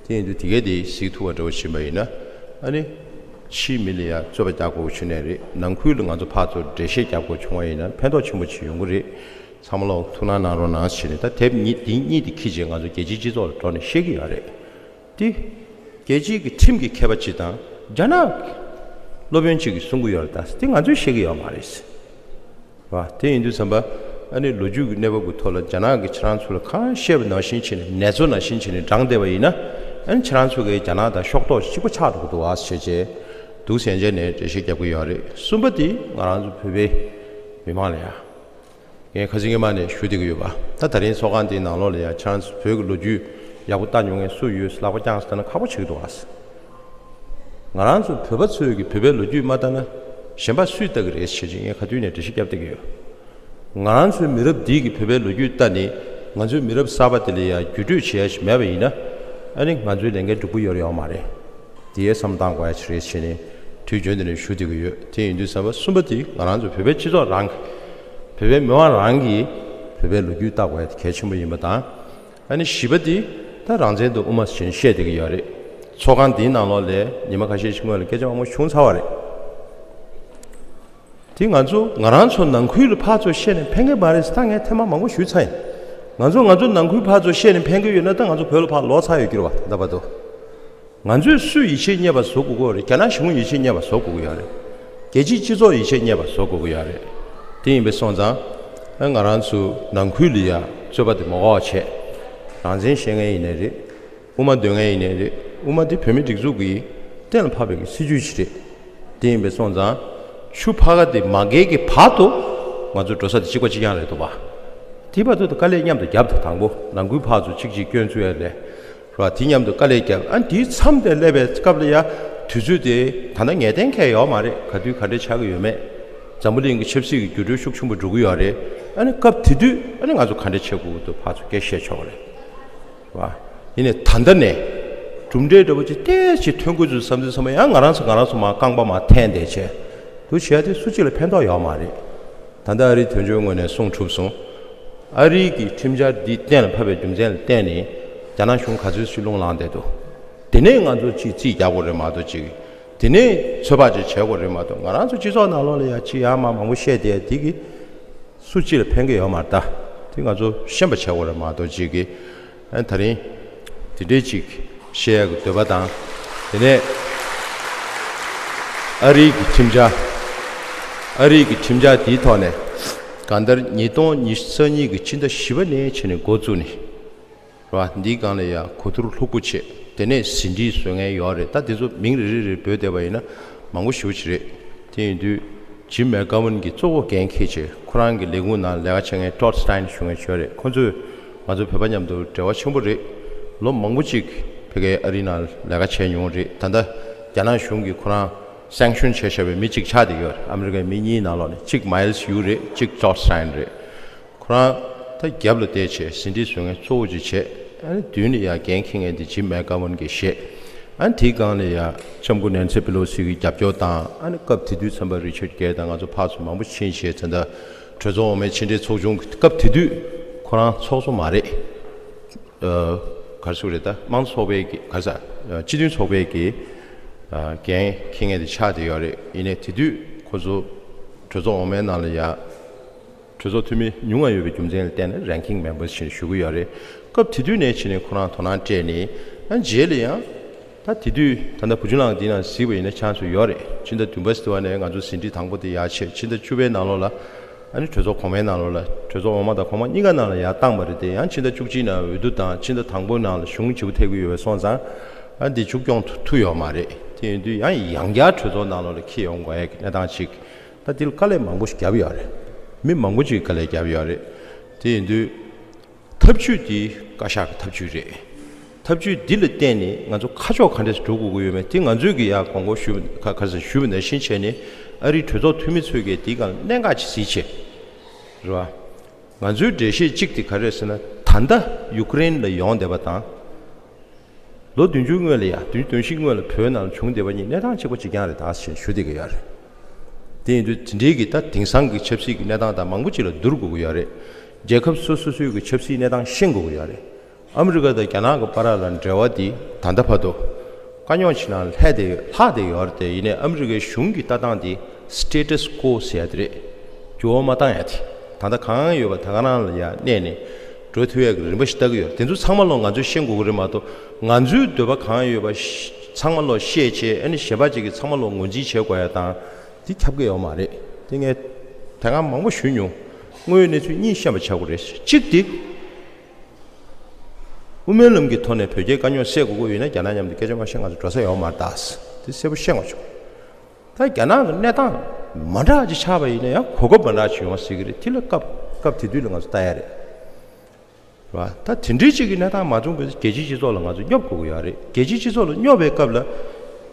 དེ་ཡིན་དུས་དེ་གས་དེ་གཟིགས་ཐུབ་པ་འདྲ་བོ་ཕྱིན་པ་ཡིན་ན། ཨ་ནི་ཕྱིའི་མི་ལ་ཡང་རྩོད་པ་རྒྱག་དགོས་ཀྱི་ནས་རེད། ནང་ཁུལ་ལ་ང་ཚོ་ཕར་ཚུར་འགྲེལ་བཤད་རྒྱག་དགོས་བྱུང་བ་ཡིན་ན་ཕན་ཐོགས་ཆེན་པོ་ཅིག་ཡོང་གི་རེད། ཚང་མ་ལོག་ཐུགས་སྣང་གནང་རོགས་གནང་ཞེས་ནས། ད་དེབ་གཉིས་འདི་གཉིས་དེ་ཁྱེར་རྗེས་ང་ཚོ་རྒྱལ་སྤྱིའི་སྤྱི་ཚོགས་ལ་འགྲོ་ནས་བཤད་ཀྱི་ཡོད་རེད། དེ་རྒྱལ་སྤྱིའི་གི་ཁྲིམས་ཀྱི་མཁས་པ་ཅིག་དང་རྒྱ་ནག་གི་སློབ་དཔོན་ཅིག་གིས་གསུང་གི་ཡོད་རེད། ད་དེ་ང་ཚོས་བཤད་ཀྱི་ཡོད་མ་རེད། བ། དེ་ཡིན་དུས་ཙམ་པ། ཨ་ནི་ལོ་རྒྱུས་ཀྱི་གནས་བབ་ཀྱི་ཐོག་ལ་རྒྱ་ནག་གིས་ཁྱེད་རང་ཚོ་ལ་གང་བཤད་པ་ནང་བཞིན་བྱས་ནས་ནེ་ཙོ་ནང་བཞིན་བྱས་ནས་བགྲངས་བསྡད་པ་ཡིན་ན། ཨ་ནི་ཁྱེད་རང་ཚོ་གིས་རྒྱ་ནག་དང་ཕྱོགས་གཏོགས་གཅིག་པ་ཆགས་འགྲོ་གི་འདུག་ཨ་ཞེས་བྱས། འདུག་སེ་བྱས་ནས་འགྲེལ་བཤད་རྒྱབ་ཀྱི་ཡོད་རེད། གསུམ་པ་དེ་ང་རང་ཚོ་བོད་པའི་མི་མང་ལ་ཡ། ངས་ཁ་སང་སྔོན་མ་ནས་ཞུ་བསྡད་ཀྱི་ཡོད་པ། ད་ད་རིང་ཚོགས་ཁང་འདིའི་ནང་ལོགས་ལ་ཡ་ཁྱེད་རང་ཚོ་བོད་ཀྱི་ལོ་རྒྱུས་ཡག་པོ་ལྟ་མྱོང་མཁན་སུ་ཡོད། ལག་པ་བརྐྱངས་ཟེར་ལྟ་ན་ཁག་པོ་ཆགས་ཀྱི་འདུག་ཨ། ང་རང་ཚོ་བོད་པ་ཚོས་ཀྱི་བོད་པའི་ལོ་རྒྱུས་མ་ལྟ་ན་གཞན་པ་སུས་ལྟ་གི་རེད་ཞེས་ངས་ག་དུས་ནས་འགྲེལ་བཤད་བརྒྱབ་བསྡད་ཀྱི་ཡོད། ང་རང་ཚོའི་མི་རབས་འདིས་ཀྱི་བོད་པའི་ལོ་རྒྱུས་ལྟ་ནས་ང་ཚོའི་མི་རབས་གསར་པ་དེ་ལ་ཡ་བརྒྱུད་སྤྲོད་བྱེད་ཡ་ཞིག་མེད་པ་ཡིན་ན། ཨ་ནི་ང་ཚོའི་ལས་འགན་འགྲུབ་ཀྱི་ཡོད་རེད་ཡོད་མ་རེད། དེའི་བསམ་བློ་བཏང་དགོས་ཡ་ཞིག་རེད་ཞེས་ནས་དུས་རྒྱུན་དུ་ནས་ཞུ་བསྡད་ཀྱི་ཡོད། དེ་ཡིན་དུས་ཙམ་པ་གསུམ་པ་དེ་ང་རང་ཚོ་བོད་པའི་སྤྱི་ཚོགས་རང་གི་བོད་པའི་མི་མང་རང་གིས་བོད་པའི་ལོ་རྒྱུས་ལྟ་དགོས་ཡ་དེ་གལ་ཆེན་པོ་ཡིན་པ་དང་། ཨ་ནི་བཞི་པ་དེ་ད་རང་བཙན་དང་དབུ་མ་ཞེས་བཤད་བསྡད་ཀྱི་ཡོད་རེད། ཚོགས་ཁང་འདིའི་ནང་ལོགས་ལ་ཉི་མ་ཁ་ཤས་ཤིག་སྔོན་ལ་སྐད་ཆ་མང་པོ་བྱུང་ཚར་བ་རེད། དེ་ང་ཚོ་ང་རང་ཚོ་ནང་ཁུལ་ལ་ཕར་ཚུར་བཤད་ནས་ཕན་གི་མ་རེད་ཟེར་ད་ངས་ཐེངས་མ་མང་པོ་ཞུས་ཚར་ཡིན། ང་ཚོ་ང་ཚོ་ནང་ཁུལ་ཕར་ཚུར་བཤད་ནས་ཕན་གི་ཡོད་ན་ད་ང་ཚོ་བོད་ལ་ཕར་ལོག་ཚར་ཡོད་ཀྱི་རེད་བ། ད་ལྟ་བར་དུ་ང་ཚོས་སུས་ཡིད་ཆེས་རྙེད་པ་བཟོ་དགོས་ཀྱི་རེད། རྒྱ་ནག་གཞུང་གིས་ཡིད་ཆེས་རྙེད་པ་བཟོ་དགོས་ཀྱི་ཡོད་རེད། རྒྱལ་སྤྱིའི་སྤྱི་ཚོགས་ཡིད་ཆེས་རྙེད་པ་བཟོ་དགོས་ཀྱི་ཡོད་རེད། དེ་ཡིན་པ་སོང་ཙང་ཨ་ང་རང་ཚོ་ནང་ཁུལ་ལ་ཡ་རྩོད་པ་དེ་མ་འགོག་བྱས། རང་བཙན་བཤད་མཁན་ཡིན་ནའི་རེད། དབུ་མ་འདོན་མཁན་ཡིན་ནའི་རེད། དབུ་མ་དེ་བོད་མིའི་སྒྲིག་འཛུགས་ཀྱིས་གཏན་ལ་ཕབ་པའི་སྲིད་ཇུས་ཤིག་རེད། དེ་ཡིན་པས་སོང་ཙང་ཆུ་ཕ་ག་དེ་མ་བརྒལ་གྱི་བར་དུ་ང་ཚོ་འགྲོ་ས་དེ་གཅིག་པ་གཅིག་རྐྱང་རེད་འདུག་པ། དེ་བར་དུ་དཀའ་ལས་མཉམ་དུ་རྒྱབ་དང་། དང་པོ་ནང་ཁུལ་ཕར་ཚུར་གཅིག་གཅིག་སྐྱོན་བཙུགས་ཡ་ལས་ར། དེ་མཉམ་དུ་དཀའ་ལས་རྒྱབ། ཨ་དེའི་མཚམས་དེ་སླེབས་པའི་སྐབས་ལ་ཡ་དུས་ཚོད་དེ་ད་ལྟ་ངེས་གཏན་གང་ཡང་ཡོད་མ་རེད། ག་དུས་ག་འདྲ་ཆགས་ཀྱི་ཡོད་མེད། འཛམ་བུ་གླིང་གི་ཆབ་སྲིད་ཀྱི་འགྱུར་འགྲོས་ཤུགས་ཆེན་པོ་འགྲོ་གི་ཡོད་རེད། ཨ་ནི་སྐབས་དེ་དུས་ཨ་ནི་ང་ཚོ་ག་འདྲ་བྱེད་དགོས་ཀྱི་འདུག་ཕར་ཚུར་སྐད་བཤད་ཆོག་གི་རེད། བ། ཡིན་ནའི་ད་ལྟ་ནས་གྲུབ་འབྲས་འདྲ་པོ་ཅིག་ཏོག་ཙམ་ཐོན་དགོས་ཚུལ་བསམ་ཚུལ་བསམ་པ་ཡང་ང་རང་ཚོ་ང་རང་ཚོ་མར་རྐང་པ་མར་འཐེན་བསྡད་བྱས་འདུག་བྱས་ཏེ་སུ་གཅིག་ལ་ཕན་ཐོགས་ཡོད་མ་རེད། ད་ལྟ་ཨ་རིའི་དོན་གཅོད་ངོས་ནས་གསུངས་གྲུབ་སོང་། ཨ་རིའི་གི་ཁྲིམས་འཆར་འདི་གཏན་ལ་ཕབ་པའི་རྒྱུ་མཚན་ལ་བརྟེན་ནས་རྒྱ་ནག་གཞུང་ག་ཚོད་ཅིག་རླུང་ལངས་བསྡད་འདུག་དེ་ནས་ང་ཚོ་ཅིག་རྩིས་རྒྱག་དགོས་རེད་མ་གཏོགས་ཅིག་དེ་ནས་ཚོད་དཔག་ཅིག་བྱེད་དགོས་རེད་མ་གཏོགས། ང་རང་ཚོ་སྤྱི་ཚོགས་ནང་ལོགས་ལ་ཡ་ཅིག་ཡར་མར་མང་པོ་བཤད་བསྡད་དེ་གི་སུ་གཅིག་ལ་ཕན་གི་ཡོད་མ་རེད། ད་དེ་ང་ཚོ་ཤེས་པ་བྱེད་དགོས་རེད་མ་གཏོགས་ཅིག་གི་ཨ་ད་རིང་དེ་འདྲའི་ཅིག་བཤད་ཡག་གི་འདོད་པ་དང་། དེ་ནས་ཨ་རིའི་གི་ཁྲིམས་འཆར། ཨ་རིའི་གི་ཁྲིམས་འཆར་དེའི་ཐོག་ནས་གང་ལྟར་ཉིས་སྟོང་ཉི་ཤུ་རྩ་གཉིས་ཀྱི་ཕྱི་ཟླ་བཞི་པ་ནས་བྱས་ནས་འགོ་བཙུགས་ནས། རེད་བ། འདིའི་སྒང་ལ་ཡང་གོ་བསྡུར་ལྷུག་པོ་བྱས། དེ་ནས་ཟིན་བྲིས་བཟོ་མཁན་ཡོད་རེད། ད་དེ་ཚོ་མིང་རེ་རེ་རེ་འབོད་བསྡད་པ་ཡིན་ན་མང་པོ་ཞེ་པོ་ཅིག་རེད། དེ་ཡིན་དུས་ཇིམ་མེག་གྷ་ཝན་གྱིས་གཙོ་བོ་འགན་འཁྱེར་བྱས། ཁོ་རང་གི་ལས་ཁུངས་ནང་ལས་ཀ་བྱེད་མཁན་ཊོཌ་སི་ཊེན་ཞུ་མཁན་ཅིག་ཡོད་རེད། ཁོ་ཚོས་ང་ཚོ་བོད་པ་མཉམ་དུ་འབྲེལ་བ་ཆེན་པོ་རེད། ལོ་མང་པོ་ཅིག་ཕ་གིའི་ཨ་རི་ནང་ལས་ཀ་བྱས་མྱོང་རེད། ད་ལྟ་རྒྱ་ནག་གཞུང་གིས་ཁོ་རང་སེང་ཤོན་བྱས་བཞག་པའི་མི་གཅིག་ཆགས་བསྡད་ཡོད་རེད། ཨ་མི་རི་ཀའི་མི་གཉིས་ནང་ལོགས་ནས། གཅིག་མཱིལ་སི་ཡུ་རེད། གཅིག་ཊོཌ་སི་ཊེན་རེད། ཁོ་རང་ད་རྒྱབ་ལ་བསྡད་བྱས་ཟིན་བྲིས་བཟོ་མཁན་གཙོ་བོ་ཅིག་བྱས། ཨ་ནི་མདུན་ལ་ཡ་འགན་འཁྱེར་མཁན་དེ་ཇིམ་མེག་གྷ་ཝན་གྱིས་བཞེས། ཨ་ནི་དེའི་སྒང་ལ་ཡ་ལྕམ་སྐུ་ནན་སི་པེ་ལོ་སི་གི་རྒྱབ་སྐྱོར་དང་། ཨ་ནི་སྐབས་དེ་དུས་ཚན་པ་རི་ཆར་གྷེ་དང་ང་ཚོ་ཕར་ཚུར་མང་པོ་ཕྱིན་བྱས། ད་ལྟ་གྲོས་ཚོགས་འོག་མའི་ཕྱི་འབྲེལ་ཚོགས་ཆུང་གི་སྐབས་དེ་དུས་ཁོ་རང་ཚོགས་གཙོ་མ་རེད། ཨ་ག་རེ་ཟེར་དགོས་རེད། ད་དམངས་གཙོ་ཚོགས་པའི་གི་ག་རེ་ཟེར། ཨ་སྤྱི་མཐུན་ཚོགས་པའི་གི་ཨ་འགན་འཁྱེར་མཁན་དེ་ཆགས་བསྡད་ཡོད་རེད། ཡིན་ནའི་དེ་དུས་ཁོ་ཚོ་གྲོས་ཚོགས་འོག་མའི་ནང་ལ་ཡ། གྲོས་ཚོགས་འཐུས་མི་ཉུང་བ་ཡོད་པའི་རྒྱུ་མཚན་ལ་བརྟེན་ནས་རེང་ཀིང་མེམ་བར་ཞེས་ཞུ་གི་ཡོད་རེད། སྐབས་དེ་དུས་ནས་བྱས་ནས་ཁོ་རང་དོ་སྣང་སྤྲད་ནས། ཨ་རྗེས་ལ་ཡང་ད་དེ་དུས་ད་ལྟ་བུ་ཆུང་ལགས་འདི་ནང་གཟིགས་པ་ཡིན་ན་ཆ་ཚང་ཡོད་རེད། ཕྱི་ཟླ་བདུན་པ་ཟེར་བ་ནས་ང་ཚོ་ཟིན་བྲིས་དང་པོ་དེ་ཡར་ཆེད། ཕྱི་ཟླ་བཅུ་པའི་ནང་ལོགས་ལ་ཨ་ནི་གྲོས་ཚོགས་གོང་མའི་ནང་ལོགས་ལ། གྲོས་ཚོགས་འོག་མ་དང་གོང་མ་གཉིས་ཀ་ནང་ལ་ཡར་བཏང་བ་རེད་དེ། ཡང་ཕྱི་ཟླ་བཅུ་གཅིག་ནང་འོས་བསྡུ་དང་། ཕྱི་ཟླ་དང་པོའི་ནང་ལ་གཞུང་བརྗེ་པོ་ཐེབས་ཀྱི་ཡོད་པ་སོང་ཙང་། ཨ་འདི་མཇུག་སྐྱོང་ཐུབ་ཐུབ་ཡོད་མ་རེད། དེ་ཡིན་དུས་ཡང་ཡང་བསྐྱར་གྲོས་ཚོགས་ནང་ལོགས་ལ་འཁྱེར་ཡོང་དགོས་ཡ་གི་གནས་སྟངས་ཅིག་ད་འདི་ལ་དཀའ་ལས་མང་པོ་ཞིག་བརྒྱབ་ཡོད་རེད། མི་མང་པོ་ཅིག་དཀའ་ལས་བརྒྱབ་ཡོད་རེད། དེ་ཡིན་དུས་ཐབས་ཇུས་འདི་བཀའ་ཤག་གི་ཐབས་ཇུས་རེད། ཐབས་ཇུས་འདི་ལ་བརྟེན་ནས་ང་ཚོ་ཁ་ཕྱོགས་ག་འདྲས་སུ་འགྲོ་དགོས་ཀྱི་ཡོད་མེད་དེ་ང་ཚོས་ཀྱི་ཡ་དགོངས་སྐོར་ཞུས་པ། ཁ་ཁ་སང་ཞུས་པ་ནང་བཞིན་བྱས་ནས། ཨ་རིའི་གྲོས་ཚོགས་འཐུས་མི་ཚོས་ཀྱི་འདིའི་སྒང་ལ་གནད་འགག་ཅིག་གཟིགས་བྱས། རེད་བ། ང་ཚོའི་འགྲེལ་བཤད་གཅིག་དེ་ག་རེ་རེད་ཟེར་ན། ད་ལྟ་ཡུ་ཀེ་རེན་ལ་ཡོང་བསྡད་པ་དང་། ལོ་བདུན་ཅུ་སྔོན་ལ་ཡ། བདུན་ཅུ་དོན་བཞི་སྔོན་ལ་བོད་ནང་ལ་བྱུང་བསྡད་པ་གཉིས་གནས་སྟངས་གཅིག་པ་གཅིག་རྐྱང་རེད་ད་ཞེས་ཞུ་བསྡད་ཀྱི་ཡོད་རེད། དེ་ཡིན་དུས་དེ་འདྲའི་གི་ད་དེང་སང་གི་ཆབ་སྲིད་ཀྱི་གནས་སྟངས་དང་མང་པོ་ཅིག་ལ་བསྡུར་དགོས་ཀྱི་ཡོད་རེད། རྒྱལ་ཁབ་སོ་སོ་སོའི་གི་ཆབ་སྲིད་གནས་སྟངས་ཤེས་དགོས་ཀྱི་ཡོད་རེད། ཨ་མི་རི་ཀ་དང་རྒྱ་ནག་གི་བར་ལ་འབྲེལ་བ་འདི་ད་ལྟ་བར་དུ་དཀའ་རྙོག་ཅིག་ནང་ལྷག་བསྡད་ཡོད། ལྷག་བསྡད་ཡོད་རེད་དེ། ཡིན་ནའི་ཨ་མི་རི་ཀའི་གཞུང་གི་ལྟ་སྟངས་འདི་སི་ཊེ་ཊས་ཀོ་ཟེར་ཡ་དེ་རེད། འགྱུར་བ་མ་བཏང་ཡ་དེ། ད་ལྟ་གང་ཡོད་པ་ད་ག་རང་ལ་ཡ་གནས་ནས་འགྲོ་ཐུབ་ཡ་གི་རིམ་པ་ཞིག་ལྟ་གི་ཡོད་རེད། དེ་ཚོ་ཚང་མ་ལོ་ང་ཚོས་ཤེས་དགོས་ཀྱི་རེད་མ་གཏོགས། ང་ཚོའི་འདོད་པ་གང་ཡོད་པ་ཤ་ཚང་མ་ལོ་བཤད་བྱས། ཨ་ནི་གཞན་པ་ཅིག་གིས་ཚང་མ་ལོ་ངོས་འཛིན་བྱེད་དགོས་ཡ་དང་དེ་ཁྱབ་ཀྱི་ཡོད་མ་རེད། དེ་ངས་དེ་སྔ་མང་པོ་ཞུས་མྱོང་། དངོས་ཡོད་གནས་ཚུལ་གཉིས་བཤད་པ་ཆགས་དགོས་རེད། གཅིག་དེ། དབུ་མའི་ལམ་གྱི་ཐོག་ནས་བོད་རྒྱའི་དཀའ་རྙོག་སེལ་དགོས་ཀྱི་ཡོད་ན། རྒྱ་ནག་མཉམ་དུ་སྐད་ཆ་མ་བཤད་ང་ཚོ་འགྲོ་ས་ཡོད་མ་རེད་ད། དེ་གསལ་པོ་བཤད་དགོས་བྱུང་། ད་རྒྱ་ནག་གི་གནས་སྟངས་མ་འདྲ་ཅིག་ཆགས་པ་ཡིན་ན་ཡང་གོ་སྐབས་མ་འདྲ་ཅིག་ཡོང་སྲིད་ཀྱི་རེད། དེ་ལ་སྐབས་སྐབས་དེ་དུས་ལ་ང་ཚོ་ལྟ་ཡ་རེད། རེད་བ། ད་དེ་འདྲའི་ཅིག་གི་གནས་སྟངས་མ་བྱུང་བའི་རྒྱལ་སྤྱིའི་སྤྱི་ཚོགས་ལ་ང་ཚོ་སྙོབ་དགོས་ཀྱི་ཡོད་རེད། རྒྱལ་སྤྱིའི་སྤྱི་ཚོགས་ལ་སྙོབ་པའི་སྐབས་ལ་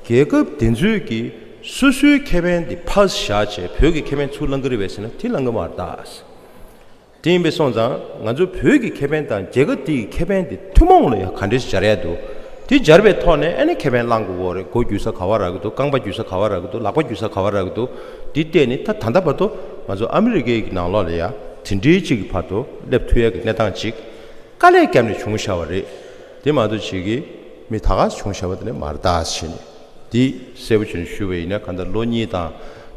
རྒྱལ་ཁབ་དེ་ཚོས་ཀྱི་སོ་སོའི་ཁེ་ཕན་དེ་ཕར་བཞག་བྱས་བོད་ཀྱི་ཁེ་ཕན་ཚུར་བླང་གི་རེད་པས་ཟེར་ན་དེ་བླང་གི་མ་རེད་ད། དེ་ཡིན་པས་སོང་ཙང་ང་ཚོ་བོད་ཀྱི་ཁེ་ཕན་དང་རྒྱལ་ཁབ་དེའི་ཁེ་ཕན་དེ་ཐུན་མོང་ལ་ཡང་ག་འདྲས་སྦྱར་ཡ་འདུག་དེ་སྦྱར་བའི་ཐོག་ནས་ཨ་ནི་ཁེ་ཕན་བླང་དགོས་ཀྱི་རེད། སྒོ་རྒྱུ་ས་ག་བ་རག་གི་འདུག་རྐང་པ་རྒྱུ་ས་ག་བ་རག་གི་འདུག་ལག་པ་རྒྱུ་ས་ག་བ་རག་གི་འདུག་འདི་བལྟས་ནས་ད་ད་ལྟ་བར་དུ་ང་ཚོ་ཨ་མི་རི་ཀའི་གི་ནང་ལོགས་ལ་ཡ་དེ་འདྲའི་ཅིག་གི་བར་དུ་སླེབས་ཐུབ་ཡ་གི་གནས་སྟངས་ཅིག་དཀའ་ལས་བརྒྱབ་ནས་བྱུང་བཞག་པ་རེད། དེ་མ་གཏོགས་ཅིག་གི་མི་ད་ག་བྱུང་བཞག་པ་དེ་ནས་མ་རེད་ད་ཟེར་ནས། འདི་གསལ་པོ་བྱས་ནས་ཞུས་པ་ཡིན་ན། གང་ལྟར་ལོ་གཉིས་དང་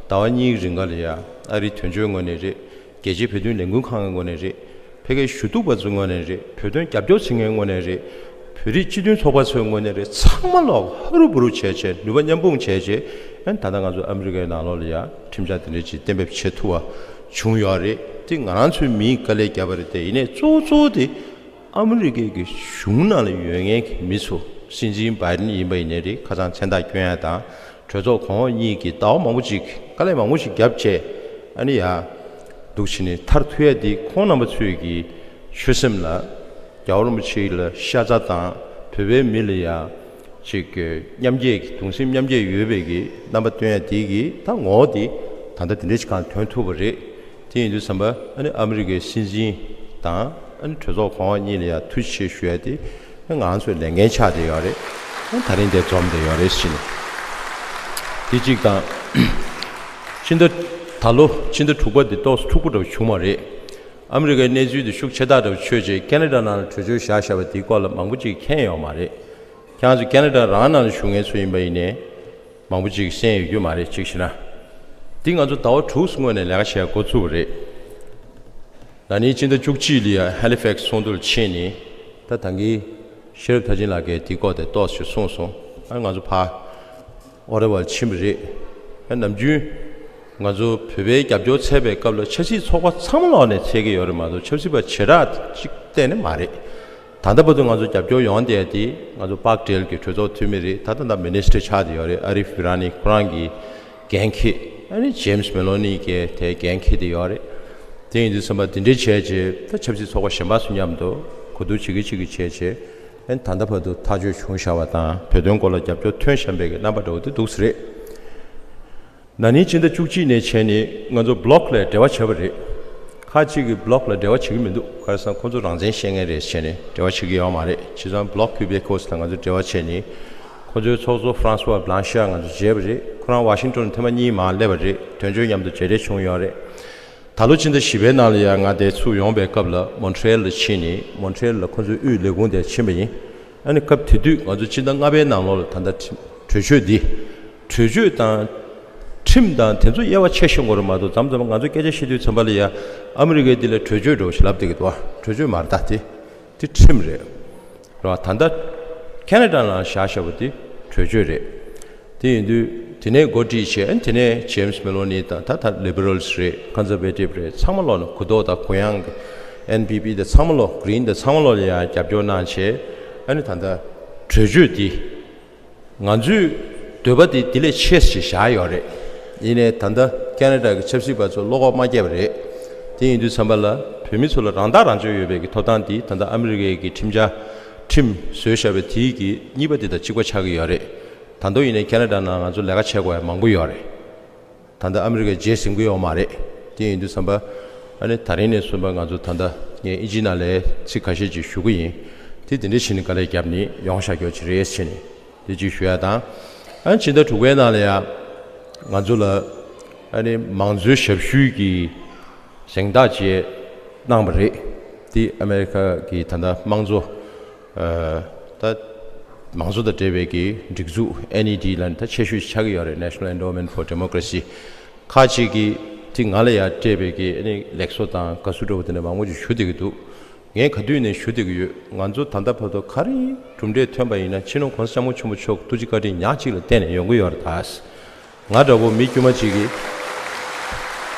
ཟླ་བ་གཉིས་རིང་ག་ལ་ཡ་ཨ་རིའི་དོན་གཅོད་ངོས་ནས་རེད། རྒྱལ་སྤྱིའི་བོད་དོན་ལས་འགུལ་ཁང་གི་ངོས་ནས་རེད། ཕ་གིའི་ཞུ་གཏུག་པ་ཚོའི་ངོས་ནས་རེད། བོད་དོན་རྒྱབ་སྐྱོར་བྱེད་མཁན་ངོས་ནས་རེད། བོད་རིགས་སྤྱི་མཐུན་ཚོགས་པ་ཚོའི་ངོས་ནས་རེད། ཚང་མ་ལོག་ཧ་རུ་བུ་རུ་བྱས་བྱས་ནུས་པ་མཉམ་སྤུངས་བྱས་བྱས་ཨ་ནི་ད་ལྟ་ང་ཚོ་ཨ་མི་རི་ཀའི་ནང་ལོགས་ལ་ཡ་ཁྲིམས་འཆར་དེ་འདྲ་ཅིག་གཏན་འབེབས་བྱེད་ཐུབ་པ་བྱུང་ཡོད་རེད། དེ་ང་རང་ཚོའི་མིས་དཀའ་ལས་བརྒྱབ་པ་རེད། དེ་ཡིན་ནའི་གཙོ་བོ་གཙོ་བོ་དེ་ཨ་མི་རི་ཀའི་གི་གཞུང་ནང་ལ་ཡོད་མཁན་གྱི་མི་ཚོ། སྲིད་འཛིན་བྷའི་ཌེན་ཡིན་པ་ཡིན་ནའི་རེད། ཁ་སང་མཚན་རྟགས་བསྐྱོན་ཡ་དང་གྲོས་ཚོགས་གོང་འོག་གཉིས་ཀྱིས་ཟླ་བ་མང་པོ་ཅིག་དཀའ་ལས་མང་པོ་ཞིག་བརྒྱབ་བྱས་ཨ་ནི་ཡ་འདུག་བྱས་ནས་ཐར་ཐུབ་ཡ་དེ་ཁོང་རྣམ་པ་ཚོས་ཀྱི་ཆོད་སེམས་ལ་རྒྱལ་བ་རིན་པོ་ཆེ་ལ་ཤ་ཚ་དང་བོད་པའི་མི་ལ་ཡ་ཅིག་གི་མཉམ་སྐྱེད་ཀྱི་གདུང་སེམས་མཉམ་སྐྱེད་ཡོད་པའི་གི་རྣམ་པ་སྟོན་ཡ་དེ་གི་ད་ངོ་བོ་དེ་ད་ལྟ་དེ་འདྲ་ཞིག་གང་ཐོན་ཐུབ་པ་རེད། དེ་ཡིན་དུས་ཙམ་པ་ཨ་ནི་ཨ་མི་རི་ཀའི་སྲིད་འཛིན་དང་ཨ་ནི་གྲོས་ཚོགས་གོང་འོག་གཉིས་ལ་ཡང་ཐུགས་རྗེ་ཆེ་ཞུ་ཡ་དེ་ང་རང་ཚོའི་ལས་འགན་ཆགས་བསྡད་ཡོད་རེད། ཨ་ནི་ད་རིང་དེ་འཛོམས་བསྡད་ཡོད་རེད་ཟེར་ནས། དེ་གཅིག་དང་། ཕྱི་ཟླ་ད་ལོ་ཕྱི་ཟླ་དྲུག་པ་འདི་ཏོག་ཙམ་འཁྲུག་པོ་འདྲ་བོ་བྱུང་བ་རེད། ཨ་མི་རི་ཀའི་གནས་ཚུལ་དེ་ཤུགས་ཆེ་ཐག་འདྲ་བོ་ཆོད་རྗེས་ཁེ་ན་ཌ་ནང་ལ་གྲོས་ཆོད་བཞག་བཞག་པ་དེའི་སྐོར་ལ་མང་པོ་ཅིག་མཁྱེན་ཡོད་མ་རེད། ཁྱེད་རང་ཚོ་ཁེ་ན་ཌ་རང་ནང་ལ་བཞུགས་མཁན་ཚོ་ཡིན་པ་ཡིན་ནའི། མང་པོ་ཅིག་གསན་ཡོད་རྒྱུ་མ་རེད། གཅིག་བྱས་ན། འདི་ང་ཚོ་ཟླ་བ་དྲུག་སྔོན་ནས་ལས་ཀ་བྱེད་འགོ་ཚུགས་པ་རེད། ན་ནིང་སྤྱི་ཟླ་བཅུ་གཅིག་ལ་ཡ་ཧེ་ལི་ཕེག་སི་ཚོགས་འདུ་ལ་ཕྱིན་ནས་ད་ད་གིན་ཤེས་རབ་མཐར་ཕྱིན་ལགས་ཀྱིས་འདི་སྐོར་དེ་ཏོག་ཙམ་གསུངས་སོང་། ཨ་ང་ཚོ་ཕར་ཨོ་ཊ་ཝ་ལ་ཕྱིན་པ་རེད། ཨ་ནམ་རྒྱུན་ང་ཚོ་བོད་པའི་རྒྱབ་སྐྱོར་འཚོལ་བའི་སྐབས་ལ་ཆབ་སྲིད་ཚོགས་པ་ཚང་མ་ལོག་ནས་འཚོལ་གྱི་ཡོད་རེད་མ་གཏོགས་ཆབ་སྲིད་པ་བྱེ་བྲག་ཅིག་གཏན་ནས་མ་རེད། ད་ལྟ་བར་དུ་ང་ཚོ་རྒྱབ་སྐྱོར་ཡོང་བསྡད་དེ་ང་ཚོ་པག་ཏྲེལ་གྱི་གྲོས་ཚོགས་འཐུས་མི་རེད། ད་ལྟ་ད་མི་ནི་སི་ཊར་ཆགས་བསྡད་ཡོད་རེད། ཨ་རི་ཕི་ར་ནི་ཁོ་རང་གི་འགན་འཁྱེར། ཨ་ནི་ཇེམ་སི་མེ་ལོ་ནི་གིས་དེ་འགན་འཁྱེར་བསྡད་ཡོད་རེད། དེ་ཡིན་དུས་ཙམ་པ་དེ་འདྲའི་བྱས་རྗེས་ད་ཆབ་སྲིད་ཚོགས་པ་གཞན་པ་ཚོ་མཉམ་དུ་གོ་བསྡུར་བྱེད་ཀྱི་བྱེད་ཀྱི་བྱས་རྗེས་ཨ་ནི་ད་ལྟ་བར་དུ་ཐག་གཅོད་བྱུང་བཞག་པ་དང་བོད་དོན་སྐོར་ལ་རྒྱབ་སྐྱོར་ཐོན་བཞིན་པའི་གི་རྣམ་པ་འདྲ་བོ་དེ་འདུག་ས་རེད། ན་ནིང་སྤྱི་ཟླ་བཅུ་གཅིག་ནས་བྱས་ནས་ང་ཚོ་བྷི་ལོག་ལ་འབྲེལ་བ་བྱས་པ་རེད། ཁག་ཅིག་གིས་བྷི་ལོག་ལ་འབྲེལ་བ་བྱེད་ཀྱི་མི་འདུག་ག་རེ་ཟེར་ན་ཁོ་ཚོ་རང་བཙན་བཤད་མཁན་རེད་བྱས་ནས་འབྲེལ་བ་བྱེད་ཀྱི་ཡོད་མ་རེད། བྱས་ཙང་བྷི་ལོག་ཀུ་བེ་ཀོ་སི་ལ་ང་ཚོ་འབྲེལ་བ་བྱས་ནས་ཁོ་ཚོའི་ཚོགས་གཙོ་ཧྥ་རན་སུ་ཝ་བྷི་ལང་ཤ་ང་ཚོ་མཇལ་བ་རེད། ཁོ་རང་ཝ་ཤིང་ཏོན་ཐེངས་མ་གཉིས་མར་སླེབས་པ་རེད། དོན་གཅོད་མཉམ་དུ་མཇལ་འཕྲད་བྱུང་ཡོད་རེད། ད་ལོ་ཕྱི་ཟླ་བཞི་པའི་ནང་ལ་ཡང་ང་དེ་ཚུར་ཡོང་པའི་སྐབས་ལ་མོན་ཊི་རེལ་ལ་ཕྱིན་ནས་མོན་ཊི་རེལ་ལ་ཁོ་ཚོའི་དབུས་ལས་ཁུངས་དེར་ཕྱིན་པ་ཡིན། ཨ་ནི་སྐབས་དེ་དུས་ང་ཚོ་སྤྱི་ཟླ་ལྔ་པའི་ནང་ལོགས་ལ་ད་ལྟ་ཁྲིམས་གྲོས་ཆོད་འདི། གྲོས་ཆོད་དང་། ཁྲིམས་དང་དེ་ཚོ་དབྱེ་བ་ཕྱེ་ཤེས་དགོས་རེད་མ་གཏོགས་མཚམས་མཚམས་ང་ཚོ་སྐད་ཆ་བཤད་དུས་ཙམ་པ་ལ་ཡ་ཨ་མི་རི་ཀའི་འདི་ལ་གྲོས་ཆོད་འགྲོ་ཞེས་ལབ་བསྡད་ཀྱི་འདུག་གྲོས་ཆོད་མ་རེད་ད་དེ། དེ་ཁྲིམས་རེད། རེད་བ། ད་ལྟ་ཁེ་ན་ཌ་ནང་བཞག་བཞག་པ་དེ་གྲོས་ཆོད་རེད། དེ་ཡིན་དུས་དེ་ནས་འགོ་ཁྲིད་བྱས། ཨ་ནི་དེ་ནས་ཇེམ་སི་མེ་ལོ་ནི་དང་ད་ད་ལི་བྷི་རལ་སི་རེད། ཀོན་ཛར་ཝེ་ཊིབ་རེད། ཚང་མ་ལོག་ནས་གུ་དོག་དང་གུ་ཡངས་ཀྱི་ཨེན་པི་པི་དང་ཚང་མ་ལོག་གི་རིན་དང་ཚང་མ་ལོག་ལ་ཡང་རྒྱབ་སྐྱོར་གནང་བྱས། ཨ་ནི་ད་ལྟ་གྲོས་ཆོད་འདི་ང་ཚོའི་འདོད་པ་དེ་དེ་ལས་ཆེ་ཞིག་བཞག་ཡོད་རེད། ཡིན་ནའི་ད་ལྟ་ཁེ་ན་ཌ་གི་ཆབ་སྲིད་པ་ཚོ་བློ་ཁོག་མ་བསྐྱེད་པ་རེད། དེ་ཡིན་དུས་ཙམ་པ་ལ་བོད་མི་ཚོ་ལ་རང་ཐག་རང་གཅོད་ཡོད་པའི་གི་ཐོབ་ཐང་དེ་ད་ལྟ་ཨ་མི་རི་ཀའི་གི་ཁྲིམས་འཆར་ཁྲིམས་བཟོས་བཞག་པའི་དེའི་གི་གཉིས་པ་དེ་དང་གཅིག་པ་ཆགས་ཀྱི་ཡོད་རེད། ད་དུང་ཡིན་ནའི་ཁེ་ན་ཌ་ནང་ང་ཚོ་ལས་ཀ་བྱེད་དགོས་ཡ་མང་པོ་ཡོད་རེད། ད་ལྟ་ཨ་མི་རི་ཀའི་རྗེས་ཟིན་གྱི་ཡོད་མ་རེད། དེ་ཡིན་དུས་ཙམ་པ་ཨ་ནི་ད་རིང་ནས་བཟུང་པ་ང་ཚོ་ད་ལྟ་ངས་ཨིན་ཇི་ནང་ལ་ཚིག་ཁ་ཤས་ཅིག་ཞུ་གི་ཡིན། དེ་དེ་འདྲ་བྱས་ནས་དཀའ་ལས་བརྒྱབ་ནས་ཡོང་བཞག་རྒྱུ་ཅིག་རེད་ཟེར་ནས་དེ་ཅིག་ཞུ་ཡ་དང་། ཨ་ནི་ཕྱི་ཟླ་དྲུག་པའི་ནང་ལ་ཡ་ང་ཚོ་ལ་ཨ་ནི་མང་གཙོའི་ཞབས་ཞུའི་གི་གཟེངས་རྟགས་ཅིག་གནང་བ་རེད། དེ་ཨ་མེ་རི་ཁ་གི་ད་ལྟ་དམངས་གཙོ་ད་མང་གཙོ་དང་འབྲེལ་བའི་གི་སྒྲིག་འཛུགས་ཨེན་ཨི་ཌི་ལ་ནི་ད་ཆེ་ཤོས་ཆགས་ཀྱི་ཡོད་རེད། National Endowment for Democracy། ཁག་ཅིག་གིས་དེ་ང་ལ་ཡང་སྤྲད་པའི་གི་ཨ་ནི་ལེགས་གསོ་དང་དགའ་བསུ་འདྲ་བོ་དེ་འདྲ་མང་པོ་ཅིག་ཞུ་བསྡད་ཀྱི་འདུག་ངས་ག་དུས་ནས་ཞུ་བསྡད་ཀྱི་ཡོད། ང་ཚོ་ད་ལྟ་བར་དུ་ག་རེ་གྲུབ་འབྲས་ཐོན་པ་ཡིན་ན་སྤྱི་ནོར་གོང་ས་སྐྱབས་མགོན་ཆེན་པོ་མཆོག་ཐུགས་རྗེ་བཀའ་དྲིན་ཉག་གཅིག་ལ་བརྟེན་ནས་ཡོང་གི་ཡོད་རེད་ད། ང་འདྲ་བོ་མི་དཀྱུས་མ་ཅིག་གིས་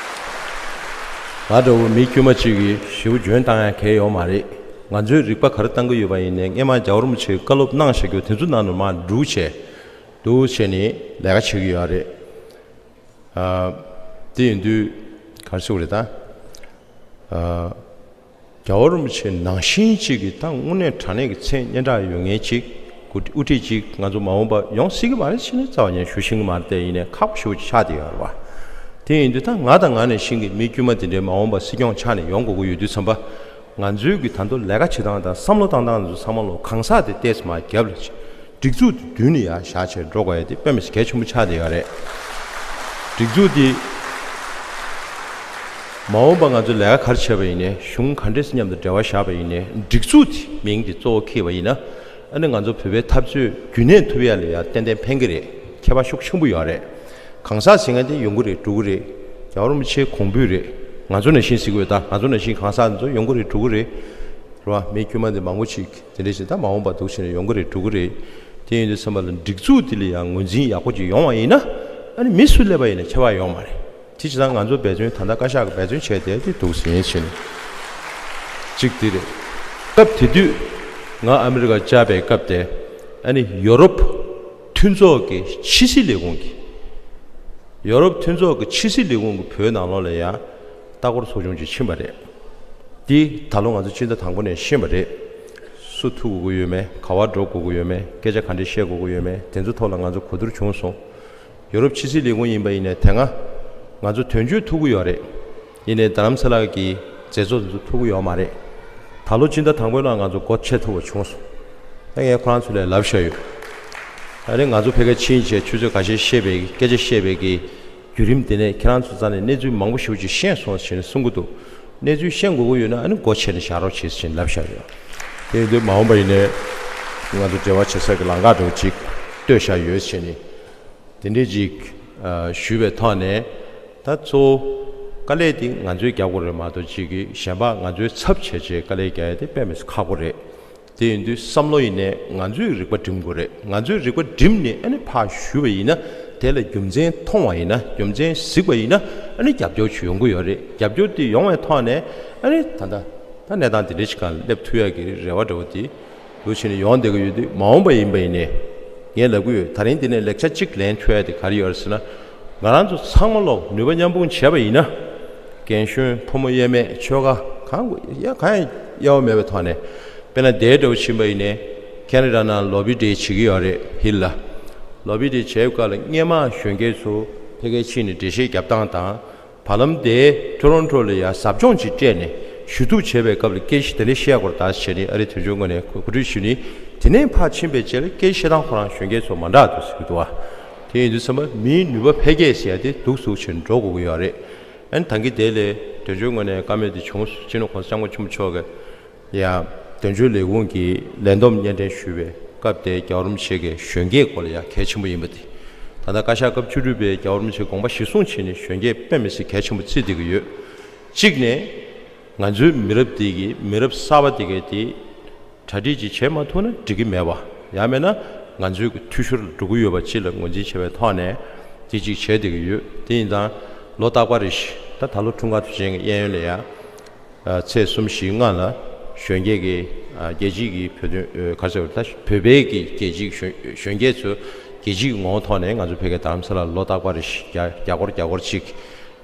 ང་འདྲ་བོ་མི་དཀྱུས་མ་གཅིག་གིས་ཞེ་པོ་འཇོན་བཏང་ཡ་གལ་ཡོད་མ་རེད། ང་ཚོས་རིག་པ་ག་རེ་བཏང་གི་ཡོད་པ་ཡིན་ནའི་སྔས་མ་རྒྱལ་བ་རིན་པོ་ཆེས་བཀའ་སློབ་གནང་བཞག་རྒྱུ་དེ་ཚོ་ནང་དུ་མར་འགྲོ་བྱས་འདུག་བྱས་ནས་ལས་ཀ་བྱེད་ཀྱི་ཡོད་རེད། ཨ། དེ་ཡིན་དུས་ག་རེ་ཟེར་དགོས་རེད་ད། ཨ། རྒྱལ་བ་རིན་པོ་ཆེ་ནང་བཞིན་གཅིག་གིས་ད་དངོས་གནས་དྲང་གནས་ཀྱི་མཚན་སྙན་གྲགས་ཡོད་མཁན་གཅིག་དབུ་ཁྲིད་གཅིག་ང་ཚོ་མ་འོངས་པ་ཡོང་སྲིད་ཀྱི་མ་རེད་ཟེར་ནས་རྩ་བ་ཉིད་ཞུ་ཤེས་ཀྱི་མ་རེད་དེ། ཡིན་ནའི་ཁག་པོ་ཞེ་པོ་ཅིག་ཆགས་བསྡད་ཡོད་རེད་བ། དེ་ཡིན་དུས་ད་ང་དང་ང་ནང་བཞིན་གྱི་མི་དཀྱུས་མ་དེ་འདྲའི་མ་འོངས་པ་སྲིད་སྐྱོང་ཆགས་ནས་ཡོང་དགོས་ཀྱི་ཡོད་དུས་ཙམ་པ། ང་ཚོའི་གི་ད་དུང་ལས་ཀ་བྱེད་སྟངས་དང་བསམ་བློ་བཏང་སྟངས་དེ་ཚོ་ཚང་མ་ལོ་གང་ཟག་དེ་ཏོག་ཙམ་མར་རྒྱབ་ལ་བྱས། སྒྲིག་འཛུགས་དེ་མདུན་ལ་ཡར་བཞག་བྱས་འགྲོ་དགོས་ཡ་དེ་དཔེ་མི་སྲིད་གལ་ཆེན་པོ་ཆགས་བསྡད་ཡོད་རེད། སྒྲིག་འཛུགས་དེ་མ་འོངས་པ་ང་ཚོས་ལས་ཀ་ག་རེ་བྱས་པ་ཡིན་ནའི། གཞུང་ག་འདྲས་སེ་མཉམ་དུ་འབྲེལ་བ་བཞག་པ་ཡིན་ནའི། སྒྲིག་འཛུགས་དེ་མིང་དེ་གཙོ་བོ་འཁྱེར་བ་ཡིན་ན། ཨ་ནི་ང་ཚོ་བོད་པའི་འཐབ་རྩོད་རྒྱུན་གནས་ཐུབ་ཡ་ལ་ཡ་ཏན་ཏན་ཕན་གྱི་རེད། ཁྱད་པར་ཤུགས་ཆེན་པོ་ཡོད་རེད། གང་ཟག་ཟེར་མཁན་དེ་ཡོང་གི་རེད་འགྲོ་གི་རེད། རྒྱལ་བ་རིན་པོ་ཆེའི་གོང་འབུལ་རེད། ང་ཚོ་ནང་བཞིན་ཟེར་དགོས་ད། ང་ཚོ་ནང་བཞིན་གང་ཟག་ཚོ་ཡོང་གི་རེད་འགྲོ་གི་རེད། རེད་བ། མི་དཀྱུས་མ་འདི་མང་པོ་ཅིག་དེ་འདྲ་ཞིག་ད་མ་འོངས་པ་འདུག་བྱས་ནས་ཡོང་གི་རེད་འགྲོ་གི་རེད། དེ་ཡིན་དུས་ཙམ་པ་ལ་སྒྲིག་འཛུགས་འདི་ལ་ཡང་ངོས་འཛིན་ཡག་པོ་ཅིག་ཡོང་བ་ཡིན་ན། ཨ་ནི་མི་སུ་སླེབས་པ་ཡིན་ན་ཁྱད་པར་ཡོང་མ་རེད། དེ་བྱས་ཙང་ང་ཚོ་འབད་བརྩོན་ད་ལྟ་བཀའ་ཤག་གི་འབད་བརྩོན་བྱས་བསྡད་དེ་འདུག་ཟིན་བྱས་ནས། གཅིག་དེ་རེད། སྐབས་དེ་དུས་ང་ཨ་མི་རི་ཀར་བཅར་བའི་སྐབས་དེ། ཨ་ནི་ཡོ་རོབ་མཐུན་ཚོགས་ཀྱི་ཕྱི་སྲིད་ལས་ཁུངས་ཀྱི། ཡོ་རོབ་མཐུན་ཚོགས་ཀྱི་ཕྱི་སྲིད་ལས་ཁུངས་ཀྱི་བོད་ནང་ལོགས་ལ་ཡང་ལྟ་སྐོར་ཚོགས་ཆུང་ཅིག་ཕྱིན་པ་རེད། འདི་ད་ལོ་ང་ཚོ་སྤྱི་ཟླ་དང་པོ་ནས་ཤེས་པ་རེད། སུ་ཐུག་དགོས་ཀྱི་ཡོད་མེད། ག་བར་འགྲོ་དགོས་ཀྱི་ཡོད་མེད། སྐད་ཆ་ག་འདྲས་བཤད་དགོས་ཀྱི་ཡོད་མེད། དེ་ཚོ་ཐོག་ལ་ང་ཚོ་གོ་བསྡུར་བྱུང་སོང་། ཡོ་རོབ་ཕྱི་སྲིད་ལས་ཁུངས་ཡིན་པ་ཡིན་ནའི་དེ་སྔ་ང་ཚོ་དོན་གཅོད་ཐུག་གི་ཡོད་རེད། ཡིན་ནའི་རྡ་རམ་ས་ལ་གི་མཛད་གཙོ་དེ་ཚོ་ཐུག་གི་ཡོད་མ་རེད། ད་ལོ་སྤྱི་ཟླ་དང་པོའི་ནང་ང་ཚོ་སྒོ་ཕྱེ་ཐུབ་པ་བྱུང་སོང་། ད་ངས་ཁོ་རང་ཚོ་ལ་ལབ་བཞག་ཡོད། ཨ་ནི་ང་ཚོ་ཕ་གིར་ཕྱིན་བྱས་ཆུ་ཚོད་ཁ་ཤས་བཤད་པའི་སྐད་ཆ་བཤད་པའི་གི་བརྒྱུད་རིམ་དེ་ནས་ཁྱེད་རང་ཚོ་རྩ་ནས་གནས་ཚུལ་མང་པོ་ཞེ་པོ་ཅིག་ཤེས་སོང་ཞེས་ནས་གསུང་གི་འདུག། གནས་ཚུལ་ཤེས་དགོས་ཀྱི་ཡོད་ན་ཨ་ནི་སྒོ་ཕྱེ་ནས་བཞག་རོགས་བྱེད་ཞེས་ལབ་བཞག་ཡོད། དེ་ཡིན་དུས་མ་འོངས་པ་ཡིན་ནའི་ང་ཚོ་འབྲེལ་བ་བྱེད་ས་གི་ལམ་ཁ་འདྲ་བོ་ཅིག་བཏོད་བཞག་ཡོད་ཞེས་ནས། དེ་འདྲས་ཅིག་ཨ་ཞུས་པའི་ཐོག་ནས། ད་གཙོ་བོ་དཀའ་ལས་དེ་ང་ཚོས་རྒྱག་དགོས་རེད་མ་གཏོགས་ཅིག་གིས་གཞན་པ་ང་ཚོའི་ཚབ་བྱས་བྱས་དཀའ་ལས་རྒྱག་ཡ་དེ་དཔེ་མི་སྲིད་ཁག་པོ་རེད། དེ་ཡིན་དུས་བསམ་བློ་ཡིན་ནའི་ང་ཚོས་རིག་པ་སྒྲིམ་དགོས་རེད། ང་ཚོས་རིག་པ་སྒྲིམ་ནས་ཨ་ནི་ཕར་ཞུས་པ་ཡིན་ན། དེ་ལ་རྒྱུ་མཚན་མཐོང་བ་ཡིན་ན། རྒྱུ་མཚན་གཟིགས་པ་ཡིན་ན། ཨ་ནི་རྒྱབ་སྐྱོར་ཅིག་ཡོང་གི་ཡོད་རེད། རྒྱབ་སྐྱོར་དེ་ཡོང་བའི་ཐོག་ནས་ཨ་ནི་ད་ལྟ་ད་གནས་སྟངས་དེ་འདྲ་ཞིག་སྒང་སླེབས་ཐུབ་ཡ་གི་རེ་བ་འདྲ་བོ་དེ་འདུག་བྱས་ནས་ཡོང་བསྡད་ཀྱི་ཡོད་དུས། མ་འོངས་པ་ཡིན་པ་ཡིན་ནའི་ངས་ལབ་ཀྱི་ཡོད། ད་རིང་འདི་ནས་ལེགས་ཆ་གཅིག་ལེན་ཐུབ་ཡ་དེ་ག་རེ་ཡོད་རེད་ཟེར་ན། ང་རང་ཚོ་ཚང་མ་ལོག་ནུས་པ་མཉམ་སྤུངས་བྱས་པ་ཡིན་ན། རྒན་གཞོན་ཕོ་མོ་དབྱེར་མེད་ཆོལ་ཁ་གང་དགོས་ཡ་གང་ཡང་དབྱེ་བ་མེད་པའི་ཐོག་ནས། དཔེར་ན་འདས་འདྲ་བོ་ཕྱིན་པ་ཡིན་ནའི་ཁེ་ན་ཌ་ནང་ལོ་བི་ཌེ་བྱེད་ཀྱི་ཡོད་རེད་ཧིལ་ལ། ལོ་བི་ཌེ་བྱས་སྐབས་ལ་སྔས་མ་གཞོན་སྐྱེས་ཚོ་ཕ་གིར་ཕྱིན་ནས་འགྲེལ་བཤད་རྒྱབ་སྟངས་དང་། བར་ལམ་དེ་ཊོ་རོན་ཊོ་ལ་ཡ་ཟབ་སྦྱོང་ཅིག་སྤྲད་ནས་ཞུ་གཏུག་བྱས་པའི་སྐབས་ལ་སྐད་ཆ་དེ་འདྲ་བཤད་དགོས་རེད་ད་ཟེར་ནས་ཨ་རིའི་དོན་གཅོད་ངོས་ནས་གོ་སྒྲིག་ཞུས་ནས། དེ་ནས་ཕར་ཕྱིན་པའི་རྗེས་ལ་སྐད་ཆ་བཤད་སྟངས་ཁོ་རང་གཞོན་སྐྱེས་ཚོ་མ་འདྲ་འདུག་ཟེར་གྱི་འདུག་བ། དེ་ཡིན་དུས་ཙམ་པ་མིའི་ནུས་པ་འཕེལ་རྒྱས་ཟེར་ཡ་དེ་འདུག་སེ་ཕྱིན་འགྲོ་དགོས་ཀྱི་ཡོད་རེད། ཨ་ནི་ད་གིན་དེ་ལས་དོན་གཅོད་ངོས་ནས་བཀའ་མོལ་དེ་བྱུང་སོང་། སྤྱི་ནོར་༸གོང་ས་༸སྐྱབས་མགོན་ཆེན་པོ་མཆོག་གིས། ཡང་དོན་གཅོད་ལས་ཁུངས་ཀྱི་ལས་བསྡོམས་སྙན་སྒྲོན་ཞུས་པའི་སྐབས་དེ་རྒྱལ་བ་རིན་པོ་ཆེ་གིས་གཞོན་སྐྱེས་སྐོར་ལ་ཡང་གལ་ཆེན་པོ་ཡིན་པ་དེ། ད་ལྟ་བཀའ་ཤག་སྐབས་བཅུ་དྲུག་པས་རྒྱལ་བ་རིན་པོ་ཆེའི་དགོངས་པ་གཞིར་བཟུང་བྱས་ནས་གཞོན་སྐྱེས་དཔེ་མི་སྲིད་གལ་ཆེན་པོ་བརྩི་བསྡད་ཀྱི་ཡོད། གཅིག་ནས་ང་ཚོའི་མི་རབས་འདི་གིས་མི་རབས་གསར་པ་འདི་གས་དེ་གྲ་སྒྲིག་ཅིག་བྱེད་མ་ཐུབ་ན་འགྲིག་གི་མེད་པ། ཡང་མིན་ན་ང་ཚོའི་གི་འཐུས་ཤོར་ལ་འགྲོ་གི་ཡོད་པ་ཅིག་ལ་ངོས་འཛིན་བྱས་པའི་ཐོག་ནས་དེ་གཅིག་བྱས་བསྡད་ཀྱི་ཡོད། དེ་ཡིན་ཙང་ལོ་རྟག་པར་རེ་བཞིན་ད་ད་ལོ་འཁྲུངས་སྐར་དུས་ཆེན་གྱི་གཡས་གཡོན་ལ་ཡང་། ཨ། ཚེས་གསུམ་བཞི་ལྔ་ལ་གཞོན་སྐྱེས་ཀྱི། ཨ། རྒྱལ་སྤྱིའི་གི་བོད་དོན། ཨ། ག་རེ་ཟེར་བ་ད། བོད་པའི་གི་རྒྱལ་སྤྱིའི་གཞོན་གཞོན་སྐྱེས་ཚོ་རྒྱལ་སྤྱིའི་གི་ངོ་བོ་ཐོག་ནས་ང་ཚོ་བོད་སྐད་རྡ་རམ་ས་ལར་ལོ་རྟག་པར་རེ་བཞིན་རྒྱ་རྒྱ་སྐོར་རྒྱ་སྐོར་ཅིག་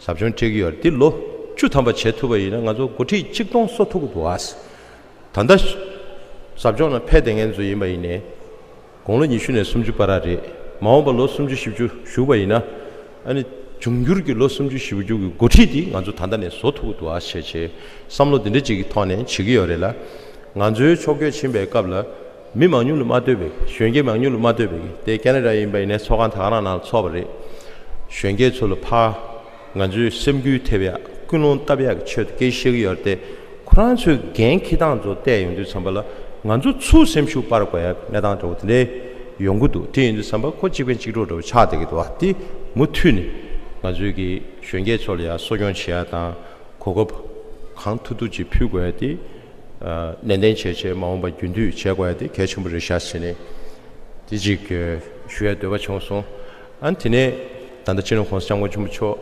ཟབ་སྦྱོང་སྤྲད་ཀྱི་ཡོད་རེད། འདི་ལོ་བཅུ་ཐམ་པ་བྱེད་ཐུབ་པ་ཡིན་ན་ང་ཚོ་འགོ་ཁྲིད་གཅིག་སྟོང་བཟོ་ཐུབ་ཀྱི་འདུག་ཨ། ད་ལྟ་ཟབ་སྦྱོང་ལ་ཕེབས་བསྡད་མཁན་ཚོ་ཡིན་པ་ཡིན་ནའི། དགུང་ལོ་ཉི་ཤུ་ནས་སུམ་ཅུ་བར་རེད། མ་འོངས་པ་ལོ་སུམ་ཅུ་བཞི་བཅུ་བཞུགས་པ་ཡིན་ན། ཨ་ནི་འབྱུང་འགྱུར་གྱི་ལོ་སུམ་ཅུ་བཞི་བཅུ་གི་འགོ་ཁྲིད་འདི་ང་ཚོ་ད་ལྟ་ནས་བཟོ་ཐུབ་ཀྱི་འདུག་ཨ་བྱས་བྱས་བསམ་བློ་འདི་འདྲ་ཅིག་གི་ཐོག་ནས་བྱེད་ཀྱི་ཡོད་རེད་ལ། ང་ཚོའི་ཕྱོགས་བསྐྱོད་ཕྱིན་པའི་སྐབས་ལ། མི་མང་ཉུང་ལ་མ་ལྟོས་པའི་གཞོན་སྐྱེས་མང་ཉུང་ལ་མ་ལྟོས་པའི་དེ་ཁེ་ན་ཌ་ཡིན་པ་ཡིན་ནའི་ཚོགས་ཁང་ད་ག་རང་ནང་ལ་ཚོགས་པ་རེད། གཞོན་སྐྱེས་ཚོ་ལ་ཕར། ང་ཚོའི་སེམས་འགུལ་ཐེབས་ཡག་ཀུན་སློང་བཏབ་ཡག་གི་ཆེད་དུ་སྐད་ཆ་བཤད་ཀྱི་ཡོད་རེད་དེ། ཁོ་རང་ཚོའི་འགན་འཁྱེར་སྟངས་ཚོ་བལྟས་ཡོང་དུས་ཙམ་པ་ལ་ང་ཚོ་ཚུར་སེམས་ཤུགས་སྤར་དགོས་ཡག་གནས་སྟངས་འདྲ་བོ་དེ་འདྲའི་ཡོང་གི་འདུག། དེ་ཡིན་དུས་ཙམ་པ་ཁོ་གཅིག་ཕན་གཅིག་གྲོགས་འདྲ་བོ་ཆགས་བསྡད་ཀྱི་འདུག་བ། དེ་མུ་མཐུད་ནས་ང་ཚོའི་གི་གཞོན་སྐྱེས་ཚོ་ལ་ཡང་གསོ་སྐྱོང་བྱེད་ཡག་དང་གོ་སྐབས་གང་ཐུབ་ཐུབ་ཅིག་ཕུལ་དགོས་ཡག་དེ། ཨ། ནན་ཏན་བྱས་བྱས་མ་འོངས་པ་རྒྱུན་མཐུད་བྱེད་དགོས་ཡག་དེ་གལ་ཆེན་པོ་རེད་ཤག་ཟེར་ནས་དེ་གཅིག་ཞུ་ཡག་འདོད་པ་བྱུང་སོང་། ཨ་ནི་དེ་ནས་ད་ལྟ་སྤྱི་ནོར་༸གོང་ས་༸སྐྱབས་མགོན་ཆེན་པོ་མཆོག་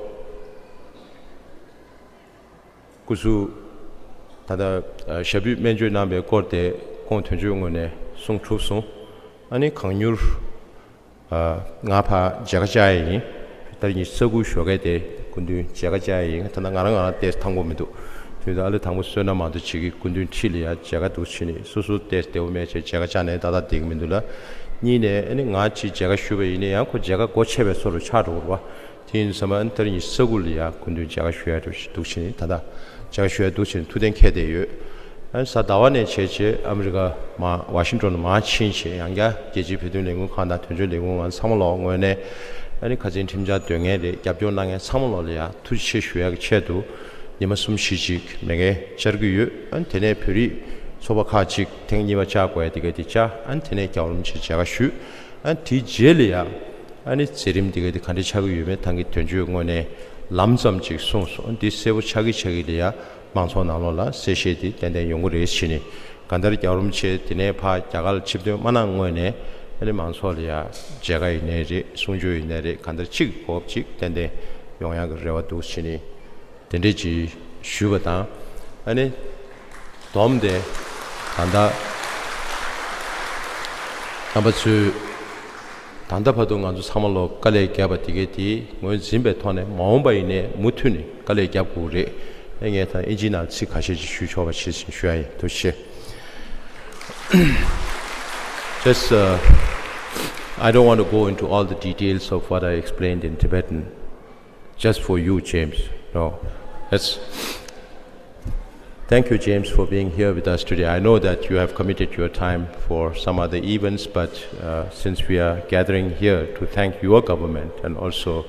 སྐུ་གཟུགས། ད་ལྟ་ཨ་ཞབས་པུས་སྨན་བཅོས་གནང་བའི་སྐོར་དེ་ཁོང་དོན་གཅོད་ངོས་ནས་གསུང་གྲུབ་སོང་། ཨ་ནི་གང་མྱུར་ཨ་ང་ཕར་མཇལ་ཁ་བཅར་ཡ་ཡིན། ད་རེས་ཉི་ཤུ་རྩ་དགུ་ཞོགས་ཀས་དེ་སྐུ་མདུན་མཇལ་ཁ་བཅར་ཡ་ཡིན། ད་ལྟ་ང་རང་ང་རང་ཏོག་ཙམ་ཐང་པོ་མི་འདུག་དུས་ད་ཨ་ལེ་དང་པོ་བསོད་ནམས་མང་དུ་བྱེད་ཀྱི་སྐུ་མདུན་འཁྲིས་ལ་ཡ་མཇལ་ཁ་འདུག་བྱས་ནས་སོ་སོ་ཏོག་ཙམ་བདེ་པོ་མེད་བྱས་མཇལ་ཁ་བཅར་ནས་ཏག་ཏག་བསྡད་ཀྱི་མི་འདུག་ལ། གཉིས་ནས་ཨ་ནི་ང་ཅིག་མཇལ་ཁ་ཞུས་པ་ཡིན་ན་ཡང་ཁོ་མཇལ་ཁ་སྒོ་ཕྱེ་བའི་བཟོ་འདྲ་ཆགས་འགྲོ་གི་རེད་པ། དེ་ཡིན་ཙང་ཨ་ནི་ད་རེས་ཉི་ཤུ་རྩ་དགུ་ལ་ཡ་སྐུ་མདུན་མཇལ་ཁ་ཞུ་ཡ་འདུག་བྱས་ནས་ད་ལྟ་མཇལ་ཁ་ཞུ་ཡ་འདུག་བྱས་ནས་ཐུགས་གཏན་འཁེལ་བསྡད་ཡོད། ཨ་ནི་གཟའ་ཟླ་བ་ནས་བྱས་བྱས་ཨ་མི་རི་ཀ་མར་ཝ་ཤིང་ཏོན་ལ་མར་ཕྱིན་བྱས་ཡང་བསྐྱར་རྒྱལ་སྤྱིའི་བོད་དོན་ལས་འགུལ་ཁང་དང་དོན་གཅོད་ལས་འགུལ་ཁང་ཚང་མ་ལོག་ངོས་ནས་ཨ་ནི་ཁ་སང་ཁྲིམས་འཆར་འདོན་མཁན་རེད། རྒྱབ་སྐྱོར་གནང་མཁན་ཚང་མ་ལོག་ལ་ཡ་ཐུགས་རྗེ་ཆེ་ཞུ་ཡ་གི་ཆེད་དུ་ཉི་མ་གསུམ་བཞི་ཅིག་མེ་འཁོར་བཅར་གྱི་ཡོད། ཨ་ནི་དེ་ནས་བོད་རིགས་ཚོགས་པ་ཁག་ཅིག་ཐེངས་གཉིས་པ་བཅར་དགོས་ཡ་དེ་ག་དེ་བཅར། ཨ་ནི་དེ་ནས་རྒྱལ་བ་རིན་པོ་ཆེ་མཇལ་ཁ་ཞུས། ཨ་ནི་དེའི་རྗེས་ལ་ཡ་ཨ་ནི་མཛད་རིམ་འདི་ག་དེ་ག་འདྲ་ཆགས་ཀྱི་ཡོད་མེད་ད་གིན་དོན་གཅོད་ངོས་ནས་ལམ་ཙམ་ཅིག་གསུངས་སོང་། འདི་གསལ་པོ་ཆགས་ཀྱི་ཆགས་ཀྱི་ལ་ཡ་མང་ཚོགས་ནང་ལོགས་ལ་གསལ་བཤད་འདི་ཏན་ཏན་ཡོང་གི་རེད་བྱས་ནས། གང་ལྟར་རྒྱལ་བ་རིན་པོ་ཆེ་དེ་ནས་ཕར་རྒྱ་གར་ལ་ཆིབས་ཐོན་མ་གནང་སྔོན་ནས་ཨ་ནི་མང་ཚོགས་ལ་ཡ་མཇལ་ཁ་ཡིན་ནའི་རེད། གསུང་ཆོས་ཡིན་ནའི་རེད། གང་ལྟར་གཅིག་གོ་སྐབས་གཅིག་ཏན་ཏན་ཡོང་ཡག་གི་རེ་བ་འདུག་བྱས་ནས། དེ་འདྲས་ཅིག་ཞུས་པ་དང་། ཨ་ནི་བསྡོམས་ཏེ་ད་ལྟ་རྣམ་པ་ཚོས་ད་ལྟ་བར་དུ་ང་ཚོ་ཚང་མ་ལོག་དཀའ་ལས་བརྒྱབ་པ་དེ་གའི་དེ་ངོས་འཛིན་པའི་ཐོག་ནས་མ་འོངས་པ་ཡིན་ནའི་མུ་མཐུད་ནས་དཀའ་ལས་བརྒྱབ་དགོས་རེད། ཨ་ངས་ད་ཨིན་ཇི་ནང་ཚིག་ཁ་ཤས་ཅིག་ཞུ་ཆོག་པ་བྱས་ཤིང་ཞུ་ཡ་ཡིན། ཐུགས་རྗེ་ཆེ། Just, uh, I don't want to go into all the details of what I explained in Tibetan. Just for you, James. No. That's, thank you, James, for being here with us today. I know that you have committed your time for some other events, but uh, since we are gathering here to thank your government and also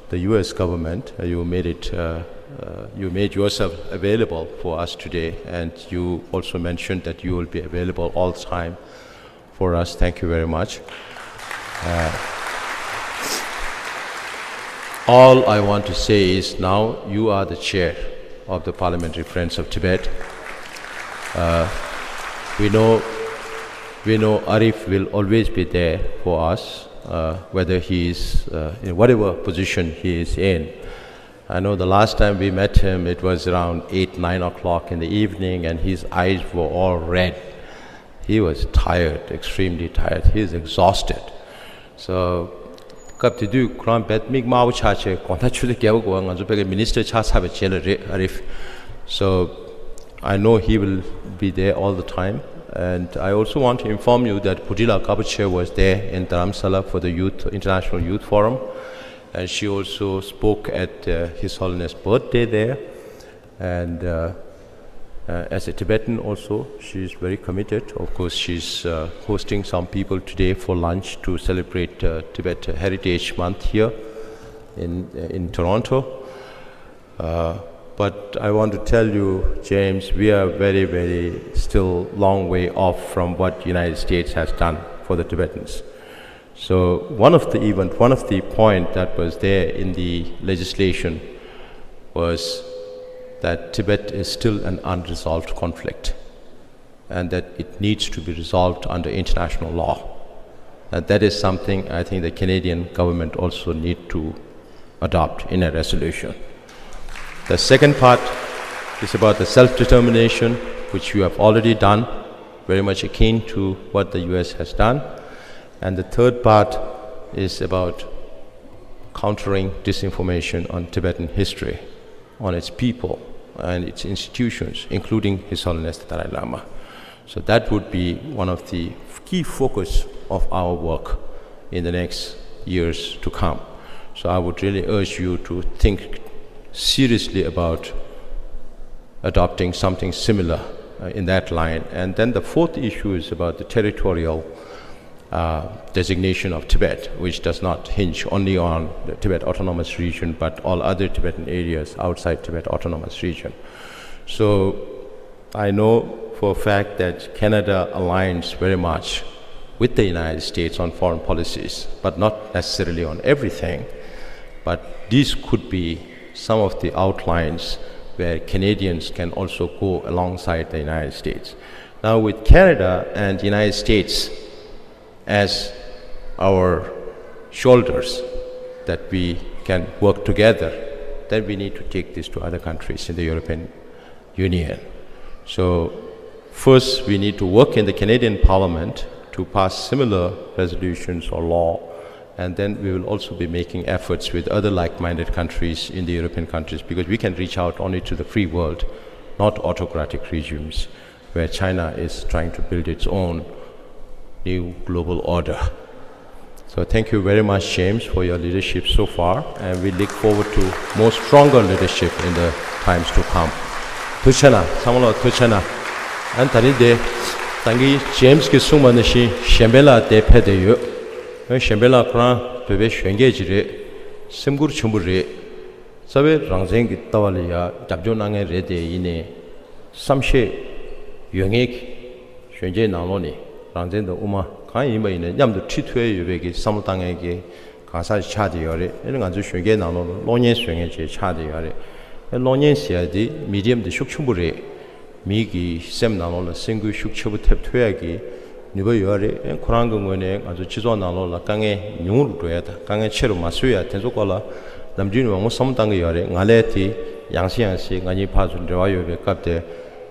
the U S government, uh, you made it, uh, uh, you made yourself available for us today, and you also mentioned that you will be available all the time for us. Thank you very much. Uh, all I want to say is now you are the chair of the Parliamentary Friends of Tibet. Uh, we know, we know Arif will always be there for us, uh, whether he is uh, in whatever position he is in. I know the last time we met him, it was around eight, nine o'clock in the evening, and his eyes were all red. He was tired, extremely tired. He is exhausted. So, སྐབས་དེ་དུས་ཁོ་རང་རྦད་མིག་དམར་པོ་ཆགས་བྱས་དགོང་དག་ཆུ་ཚོད་བརྒྱད་པ་འགོར་ང་ཚོ་ཕ་གི་minister ཆགས་ཚར་བའི་རྗེས་ལ་རེད། Arif. So, I know he will be there all the time. And I also want to inform you that Bhutila Kapache was there in Dharamsala for the youth, International Youth Forum. And she also spoke at uh, His Holiness' birthday there. And uh, uh, as a Tibetan also, she is very committed. Of course, she's uh, hosting some people today for lunch to celebrate uh, Tibet Heritage Month here in, in Toronto. Uh, but I want to tell you, James, we are very, very still long way off from what United States has done for the Tibetans. So one of the event, one of the point that was there in the legislation was that Tibet is still an unresolved conflict and that it needs to be resolved under international law. And that is something I think the Canadian government also need to adopt in a resolution. The second part is about the self-determination, which you have already done, very much akin to what the U S has done. And the third part is about countering disinformation on Tibetan history, on its people and its institutions, including His Holiness the Dalai Lama. So that would be one of the key focus of our work in the next years to come. So I would really urge you to think seriously about adopting something similar uh, in that line. And then the fourth issue is about the territorial uh, designation of Tibet, which does not hinge only on the Tibet Autonomous Region, but all other Tibetan areas outside Tibet Autonomous Region. So I know for a fact that Canada aligns very much with the United States on foreign policies, but not necessarily on everything. But these could be some of the outlines where Canadians can also go alongside the United States. Now, with Canada and the United States as our shoulders that we can work together, then we need to take this to other countries in the European Union. So, first, we need to work in the Canadian Parliament to pass similar resolutions or law, and then we will also be making efforts with other like minded countries in the European countries, because we can reach out only to the free world, not autocratic regimes where China is trying to build its own new global order. So thank you very much, James, for your leadership so far, and we look forward to more stronger leadership in the times to come. ཐུགས་རྗེ་གནང་། ཚང་མ་ལ་ཐུགས་རྗེ་གནང་། ཨ་ནི་ད་རིང་དེ་ད་གིན་ཇེམ་སི་གིས་གསུངས་པ་ནང་བཞིན་གཞན་ཕན་ལགས་དེ་ཕེབས་བསྡད་ཡོད། ཨ་གཞན་ཕན་ལགས་ཁོ་རང་བོད་པའི་གཞོན་སྐྱེས་ཅིག་རེད། སེམས་ཁུར་ཆེན་པོ་རེད། རྩ་བའི་རང་བཙན་གྱི་ལྟ་བ་ལ་ཡ་རྒྱབ་སྐྱོར་གནང་མཁན་རེད་དེ། ཡིན་ནའི་བསམ་ཤེས་ཡོད་མཁན་གྱི་གཞོན་སྐྱེས་ནང་ལོགས་ནས་རང་བཙན་དང་དབུ་མ་གང་ཡིན་པ་ཡིན་ནའི་མཉམ་དུ་ཁྲིད་ཐུབ་ཡ་ཡོད་པའི་གི་བསམ་བློ་བཏང་མཁན་གྱི་གང་ཟག་ཅིག་ཆགས་བསྡད་ཡོད་རེད། ཨ་ནི་ང་ཚོའི་གཞོན་སྐྱེས་ནང་ལོགས་ལ་གློག་བརྙན་བཟོ་མཁན་ཅིག་ཆགས་བསྡད་ཡོད་རེད། ཨ་གློག་བརྙན་ཟེར་ཡ་དེ་མི་ཌི་ཡམ་དེ་ཤུགས་ཆེན་པོ་རེད། མི་གི་སེམས་ནང་ལོགས་ལ་སེམས་འགུལ་ཤུགས་ཆེ་པོ་ཐེབས་ཐུབ་ཡ་གི་ནུས་པ་ཡོད་རེད། ཁོ་རང་གི་ངོས་ནས་ང་ཚོ་སྤྱི་ཚོགས་ནང་ལོགས་ལ་དཀའ་ངལ་ཉུང་རུ་འགྲོ་ཡ་དང་དཀའ་ངལ་ཆེ་རུ་མ་བཟོ་ཡ་དེ་ཚོ་སྐོར་ལ་ནམ་རྒྱུན་ནས་མང་པོ་བསམ་བློ་བཏང་གི་ཡོད་རེད། ང་ལས་དེ་ཡང་སེ་ཡང་སེ་ང་གཉིས་ཕར་ཚུར་འབྲེལ་བ་ཡོད་པའི་སྐབས་དེ་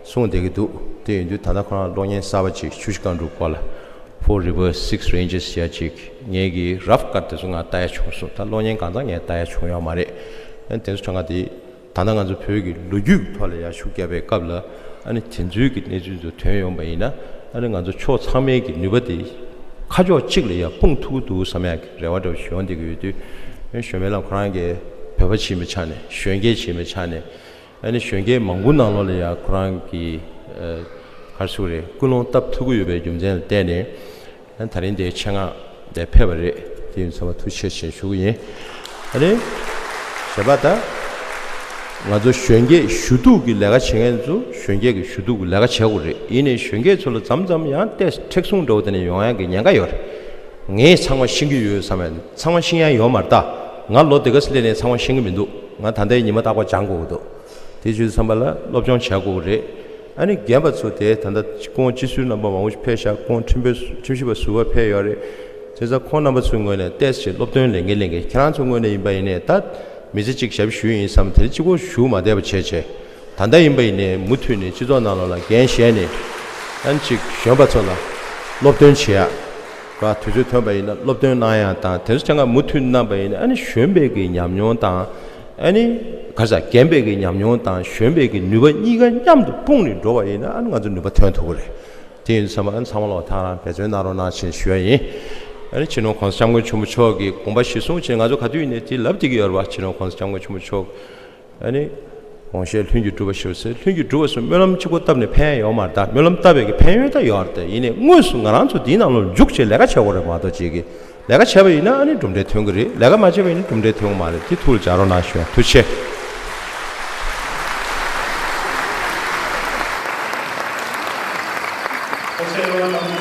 གསུངས་བསྡད་ཀྱི་འདུག་དེ་ཡིན་དུས་ད་ལྟ་ཁོ་རང་གློག་བརྙན་གསར་པ་ཅིག་ཆུ་བཞི་སྒང་དྲུག་སྐོར་ལ་Four Rivers, Six Ranges ཟེར་ཡ་ཅིག་ངས་ཀྱི་རབ་ཀཊ་དེ་ཚོ་ང་ལྟ་ཡ་བྱུང་སོང་། ད་གློག་བརྙན་གང་ཙམ་ངས་ལྟ་ཡ་བྱུང་ཡོད་མ་རེད། ཨ་དེ་ཚོ་ཆ་ང་དེ། ད་ལྟ་ང་ཚོ་བོད་ཀྱི་ལོ་རྒྱུས་ཀྱི་ཐོག་ལ་ཡར་ཤུགས་བརྒྱབ་པའི་སྐབས་ལ་ཨ་ནི་དེ་ཚོའི་གི་གནས་ཚུལ་ཚོ་ཐོན་ཡོང་པ་ཡིན་ན། ཨ་ནི་ང་ཚོ་ཕྱོགས་ཚང་མའི་གི་ནུས་པ་དེ་ཁ་ཕྱོགས་གཅིག་ལ་ཡར་སྤུངས་ཐུབ་ཀྱི་འདུག་བསམ་ཡག་གི་རེ་བ་འདྲ་བོ་ཞིག་ཡོང་བསྡད་ཀྱི་ཡོད་དུས། ཨ་གཞོན་པ་ལགས་ཁོ་རང་གི་བོད་པ་ཅིག་ཡིན་པའི་ཆ་ནས་གཞོན་སྐྱེས་ཅིག་ཡིན་པའི་ཆ་ནས་ཨ་ནི་གཞོན་སྐྱེས་མང་པོ་ནང་ལོགས་ལ་ཡར་ཁོ་རང་གི་ཨ་ག་རེ་ཟེར་དགོས་རེད། ཀུན་སློང་བཏབ་ཐུབ་ཀྱི་ཡོད་པའི་རྒྱུ་མཚན་ལ་བརྟེན་ནས། ད་རིང་འདིའི་ཆེད་མངགས་འདིར་ཕེབས་པ་རེད། དེ་ཡིན་ཚང་མ་ཐུགས་རྗེ་ཆེ་ཞུ་གི་ཡིན། ཨ་ནི། གཞན་པ་ད། ང་ཚོ་གཞོན་སྐྱེས་ཞུ་གཏུག་གི་ལས་ཀ་བྱེད་མཁན་ཚོ་གཞོན་སྐྱེས་ཀྱི་ཞུ་གཏུག་གི་ལས་ཀ་བྱེད་དགོས་རེད། ཡིན་ནའི་གཞོན་སྐྱེས་ཚོ་ལ་མཚམས་མཚམས་ཡང་ཏོག་ཙམ་མཁྲེགས་བཟུང་འདྲ་བོ་དེ་འདྲ་ཡོང་ཡག་གི་ཉེན་ཁ་ཡོད་རེད། ངས་ཚང་མ་ཤེས་ཀྱི་ཡོད་བསམ་ཡག་ཚང་མ་ཤེས་ཡག་ཡོད་མ་རེད་ད། ང་ལོ་དེ་ག་ཙམ་སླེབས་ནའི་ཚང་མ་ཤེས་ཀྱི་མི་འདུག་ང་ད་ལྟའི་ཉི་མ་རྟག་པར་སྦྱང་དགོས་ཀྱི་འདུག་དེ་བྱས་ཙང་ལ་སློབ་སྦྱོང་བྱ་དགོས་རེད། ཨ་ནི་རྒན་པ་ཚོ་དེ་ད་ལྟ་སྐུ་ངོ་སྤྱི་ཟུར་རྣམ་པ་མང་པོ་ཞིག་ཕེབས་ཤག་སྐུ་ངོ་ཁྲིམས་དཔོན་ཁྲིམས་ཞིབ་པ་ཟུར་པ་ཕེབས་ཡོད་རེད། བྱས་ཙང་ཁོང་རྣམ་པ་ཚོའི་ངོས་ནས་ཏོག་ཙམ་སློབ་སྟོན་ལེན་གིན་ལེན་གིན། ཁྱེད་རང་ཚོའི་ངོས་ནས་ཡིན་པ་ཡིན་ནའི་ད་མི་ཚེ་གཅིག་ཞབས་ཞུས་ཡིན་བསམ་དེ་རིང་གཅིག་པོ་ཞུ་མ་བསྡད་པ་བྱས་བྱས། ད་ལྟ་ཡིན་པ་ཡིན་ནའི་མུ་མཐུད་ནས་སྤྱི་ཚོགས་ནང་ལོགས་ལ་འགན་བཞེས་ནས་ཨ་ནི་ཅིག་གཞོན་པ་ཚོ་ལ་སློབ་སྟོན་བྱེད་ཡག་ག་དུས་ཚོད་ཐོན་པ་ཡིན་ན་སློབ་སྟོན་གནང་ཡག་དང་། དེ་ཚོ་ཆ་ང་མུ་མཐུད་གནང་པ་ཡིན་ན་ཨ་ནི་གཞོན་པའི་གི་ཉམས་མྱོང་དང་། ཨ་ནི་ག་ས་རྒན་པའི་གི་ཉམས་མྱོང་དང་གཞོན་པའི་གི་ནུས་པ་གཉིས་ཀ་མཉམ་དུ་སྤུངས་ནས་འགྲོ་བ་ཡིན་ན་ཨ་ནི་ང་ཚོ་ནུས་པ་ཐོན་ཐུབ་ཀྱི་རེད། དེ་ཡིན་ཙང་ཨ་ནི་ཚང་མ་ལོག་ཐག་རང་འབད་བརྩོན་གནང་རོགས་གནང་ཞེས་ཞུ་ཡ་ཡིན། ཨ་ནི་སྤྱི་ནོར་༸གོང་ས་༸སྐྱབས་མགོན་ཆེན་པོ་མཆོག་གི་དགོངས་པ་གཞིར་བཟུང་བྱས་ང་ཚོ་ག་དུས་ཡིན་ནའི་དེ་ལབ་བསྡད་ཀྱི་ཡོད་རེད་བ། སྤྱི་ནོར་༸གོང་ས་༸སྐྱབས་མགོན་ཆེན་པོ་མཆོག་ཨ་ནི་དགོངས་བཞེད་ལྷུན་གྱིས་གྲུབ་པ་ཞིག་ཟེར། ལྷུན་གྱིས་གྲུབ་པ་སུ་སྨོན་ལམ་གཅིག་པོ་བཏབ་ནས་ཕན་ཡ་ཡོད་མ་རེད་ད། སྨོན་ལམ་བཏབ་པའི་གི་ཕན་ཡོན་ད་ཡོད་རེད་ད། ཡིན་ནའི་དངོས་སུ་ང་རང་ཚོ་འདིའི་ནང་ལོགས་འཇུག་བྱས་ལས་ཀ་བྱེད་དགོས་རེད་མ་གཏོགས་ཅིག་གི་ལས་ཀ་བྱས་པ་ཡིན་ན་ཨ་ནི་གྲུབ་འབྲས་ཐོན་གི་རེད། ལས་ཀ་མ་བྱས་པ་ཡིན་ན་གྲུབ་འབྲས་ཐོན་གི་མ་རེད། དེ་ཐུགས་ལ་འཇགས་རོགས་གནང་ཞུ་ཡ། ཐུགས་རྗེ་ཆེ།